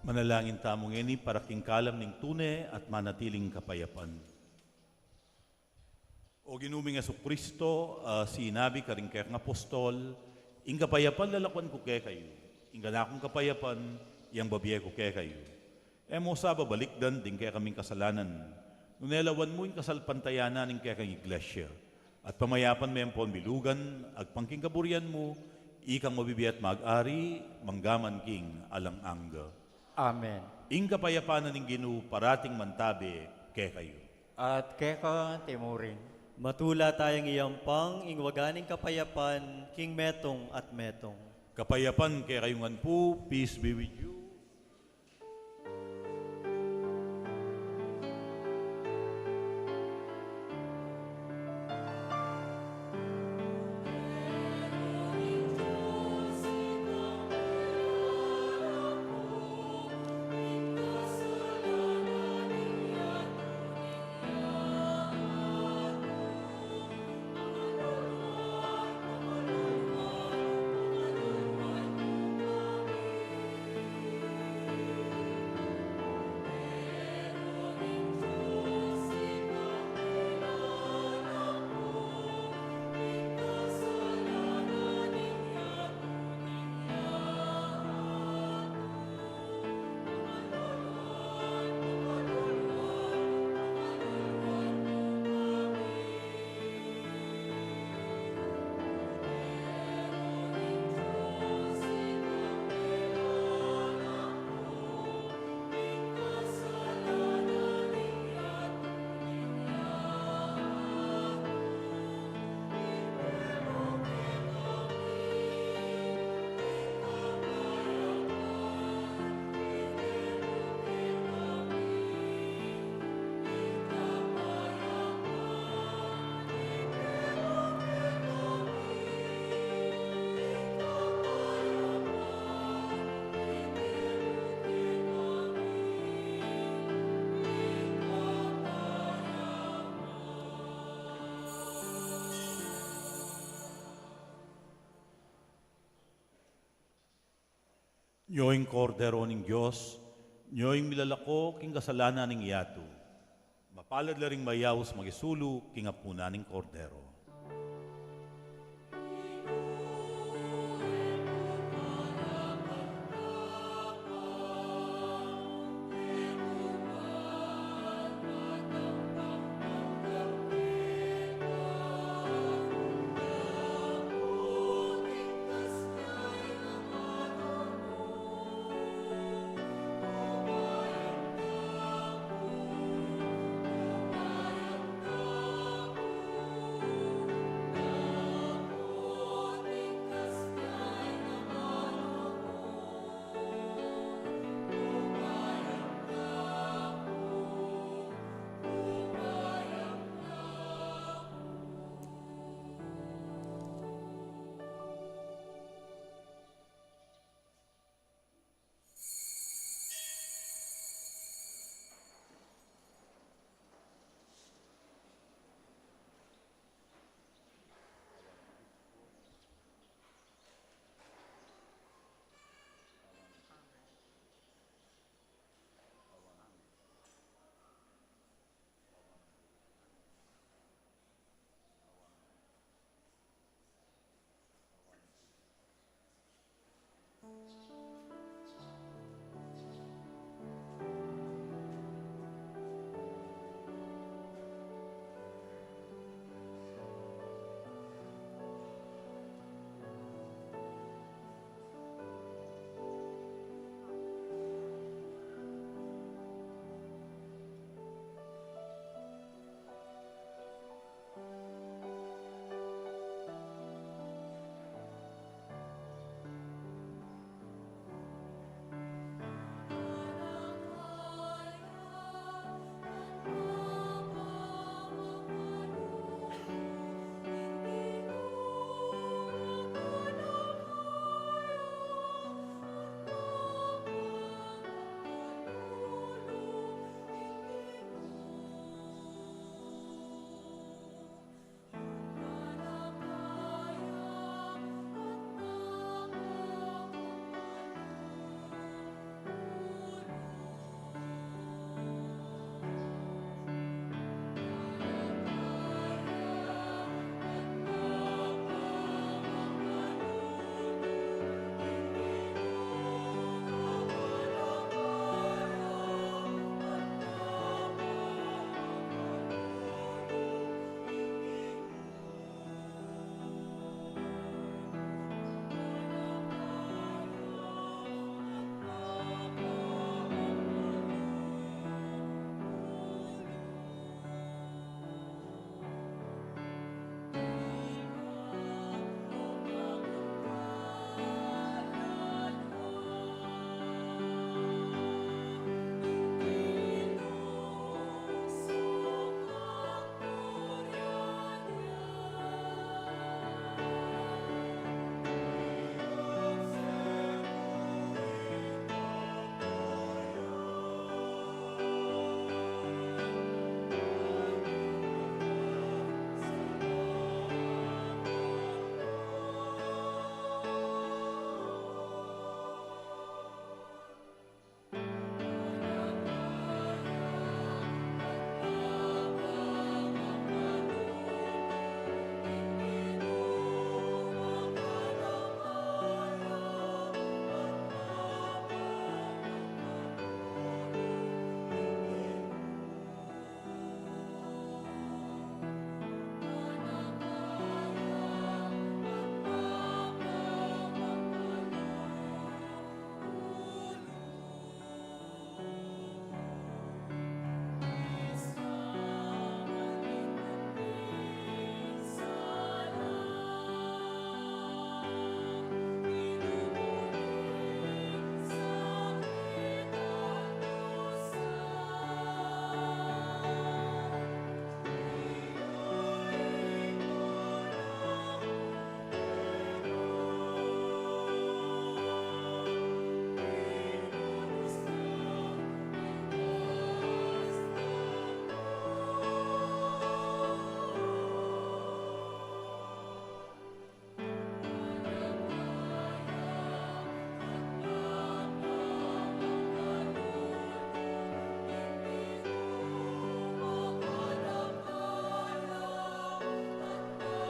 Manalangin tamu ngeni para king kalam ning tune at manatiling kapayapan. O Ginu ming Jesucristo, a sinabi karing kekang apostol, "Ing kapayapan lalakuan ku kekayu, ing kanakung kapayapan yang babie ku kekayu." E mu sa babalikdan ding kekaming kasalanan, nune lawan mu ing kasalpantayanan ning kekang Iglesia, at pamayapan me ampon bilugan agpang king kaburian mu, ikang mabibie at mag-ari mangga man king alang angga. Amen. Ing kapayapan na ning Ginu parating mantabe kekayu. At keka antimurin. Matula tayang iyampang ing waga ning kapayapan king metung at metung. Kapayapan kekayu ngan pu, peace be with you. Nyo ing Kordero ning Dios, nyo ing milalako king kasalanan ning yatu. Mapalad la ring mayaus makisulu king apunan ning Kordero.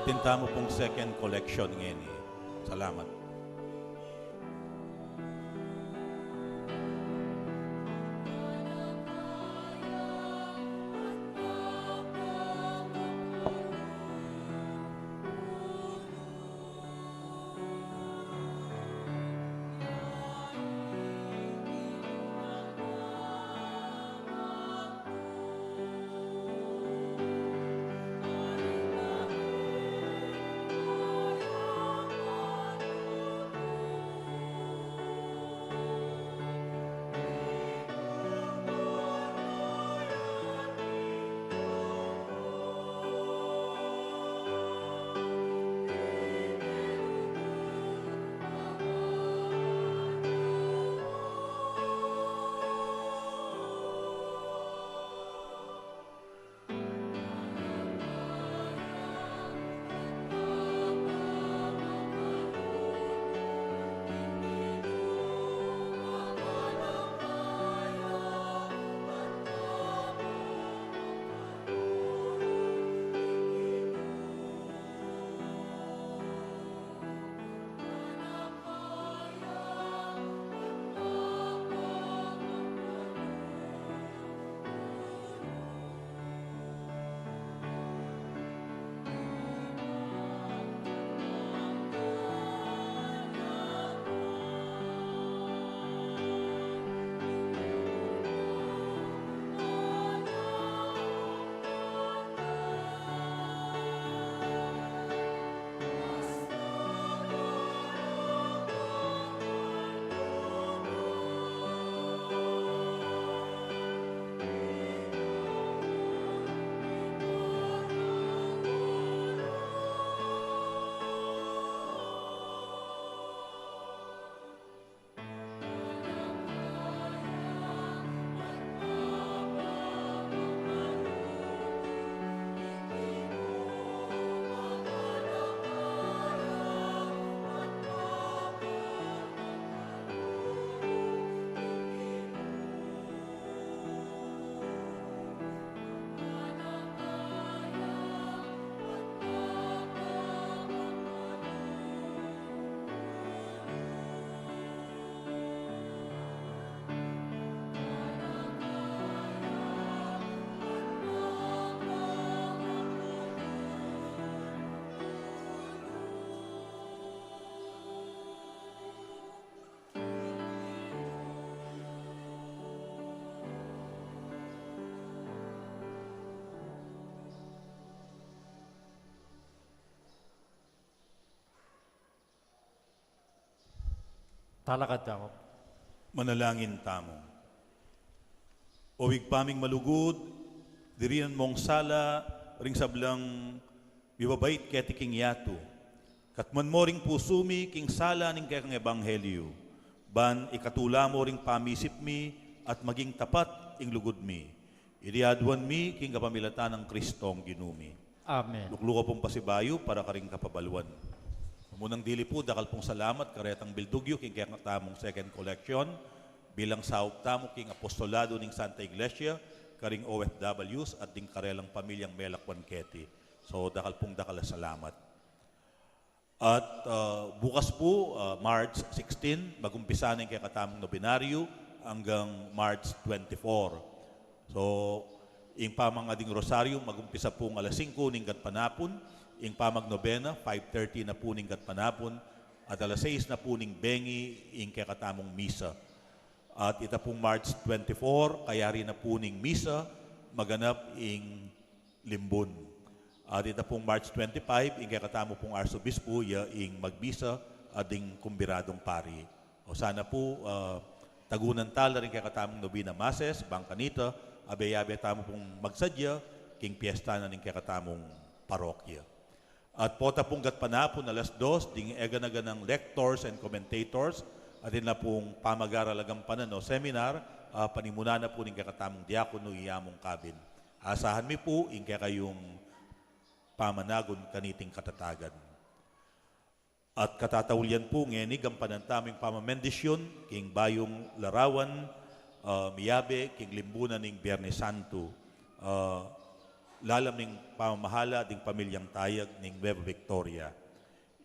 Atin tamu pung second collection ngeni. Salamat. Talakad tamu. Manalangin tamu. O Ibpa ming malugud, dirinan mong sala ring sablang mibabait keti king yatu. Katmuan mo ring pusu mi king sala ning kekang ebanghelyu, ban ikatula mo ring pamisip mi at maging tapat ing lugud mi. Iti aduan mi king kapamilatan nang Kristong Ginu mi. Amen. Luklukan pung pasibayu para karing kapabaluan. Munang dili pu, dakal pung salamat karetang bildug yu king kekatamung second collection, bilang saup tamu king apostolado ning Santa Iglesia, karing O F Ws at ding karelang pamilyang melakwan keti. So, dakal pung dakal a salamat. At, ah, bukas pu, ah, March sixteen, magumpisa na ing kekatamung nobenaryo anggang March twenty-four. So, ing pamangading rosaryo magumpisa pung alas singko ning gatpanapun, ing pamagnobena, five thirty na pu ning gatpanapun, at alas sais na pu ning bengi ing kekatamung misa. At ita pung March twenty-four, kayari na pu ning misa, maganap ing limbun. At ita pung March twenty-five, ing kekatamu pung arsobispo, ya ing magmisa at ding kumbiradung pari. O sana pu, ah, tagunan tala ring kekatamung novena masses, bang kanita, abe-abe tamu pung magsadya king piyesta na ning kekatamung parokya. At pota pung gatpanapun alas dos, ding eganaganang lectors and commentators, atin la pung pamag-aral a gampanan o seminar, ah, panimunan na pu ning kekatamung diakono i Among Kabin. Asahan mi pu ing kekayung pamanagun kaniting katatagan. At katataulian pu ngeni, gampanan tamu ing pamabendisyun king bayung larawan, ah, miyabe king limbunan ning Biernes Santo. Ah, lalam ning pamamahala ding pamilyang tayag ning Nueva Victoria.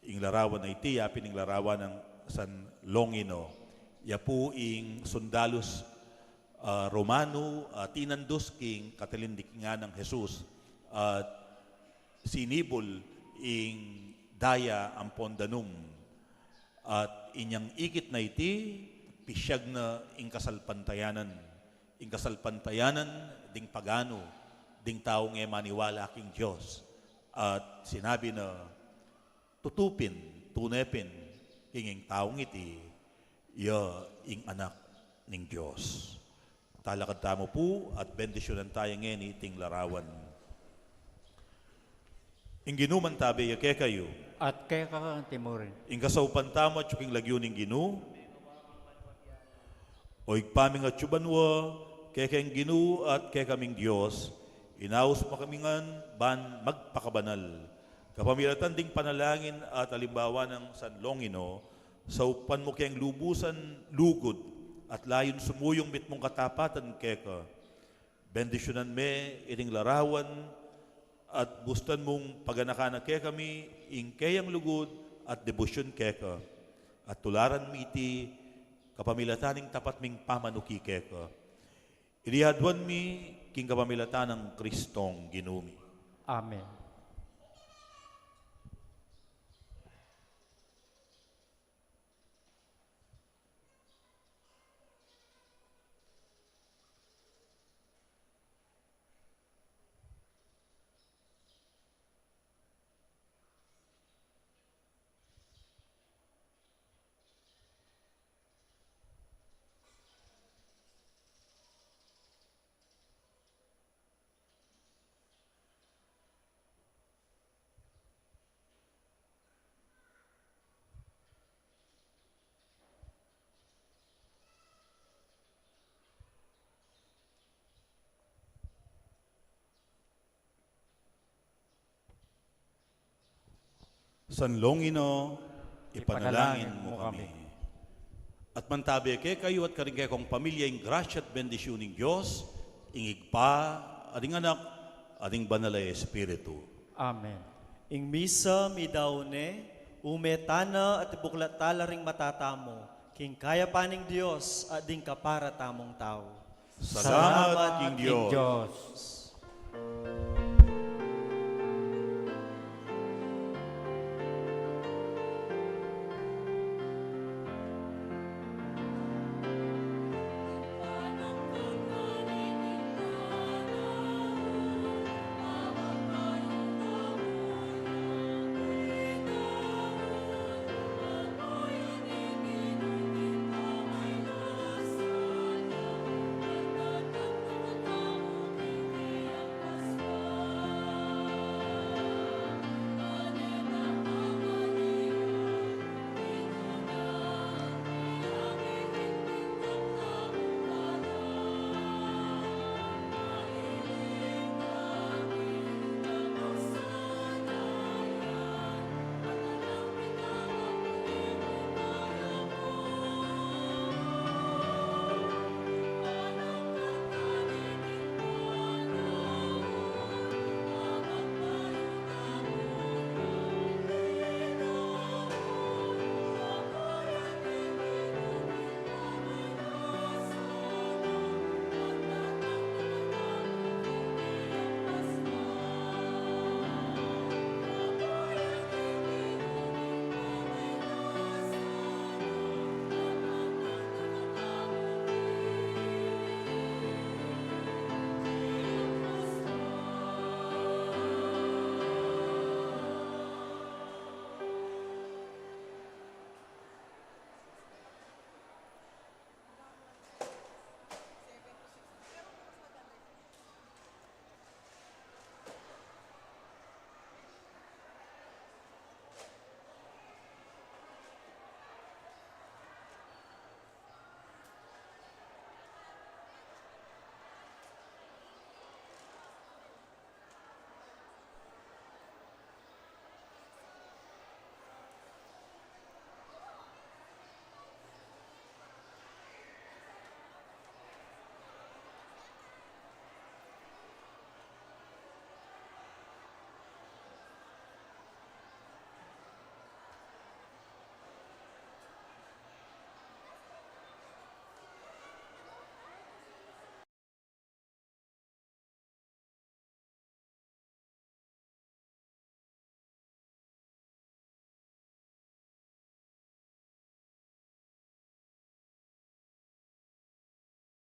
Ing larawan a iti, yapin ing larawan nang San Longino. Ya pu ing sundalus, ah, Romanu, ah, tinandus king katalindikingan nang Jesus, at sinibul ing daya ampon danum. At inyang ikit na iti, pisyag na ing kasalpantayanan, ing kasalpantayanan ding paganu, ding taung e maniwala king Dios. At sinabi na, "Tutu pin, tune pin, king ing taung iti, ya ing Anak ning Dios." Talakad tamu pu at bendisyunan taya ngeni iting larawan. Ing Ginu mantabe ya kekayu. At keka mu rin. Ing kasaupan tamu atyu king lagyu ning Ginu. O Ibpa ming atyu banua, keka ing Ginu at keka ming Dios, inaus mu kami ngan ban magpakabanal. Kapamilatan ding panalangin at alimbawa nang San Longino, saupan mu keng lubusan lugud at layun sumuyung mitmung katapatan keka. Bendisyunan me iting larawan at bustan mung paganakan na kekami ing keyang lugud at debosyun keka. At tularan mi iti kapamilatan ning tapat ming pamanuki keka. Iti aduan mi king kapamilatan nang Kristong Ginu mi. Amen. San Longino, ipanalangin mu kami. At mantabe kekayu at karing kekong pamilya ing grasya at bendisyun ning Dios, ing Ibpa, at ing Anak, at ing Banal a Espiritu. Amen. Ing misa midaun ne, ume tana at ibuklat tala ring mata tamu, king kayapan ning Dios at ding kapara tamung tau. Salamat king Dios.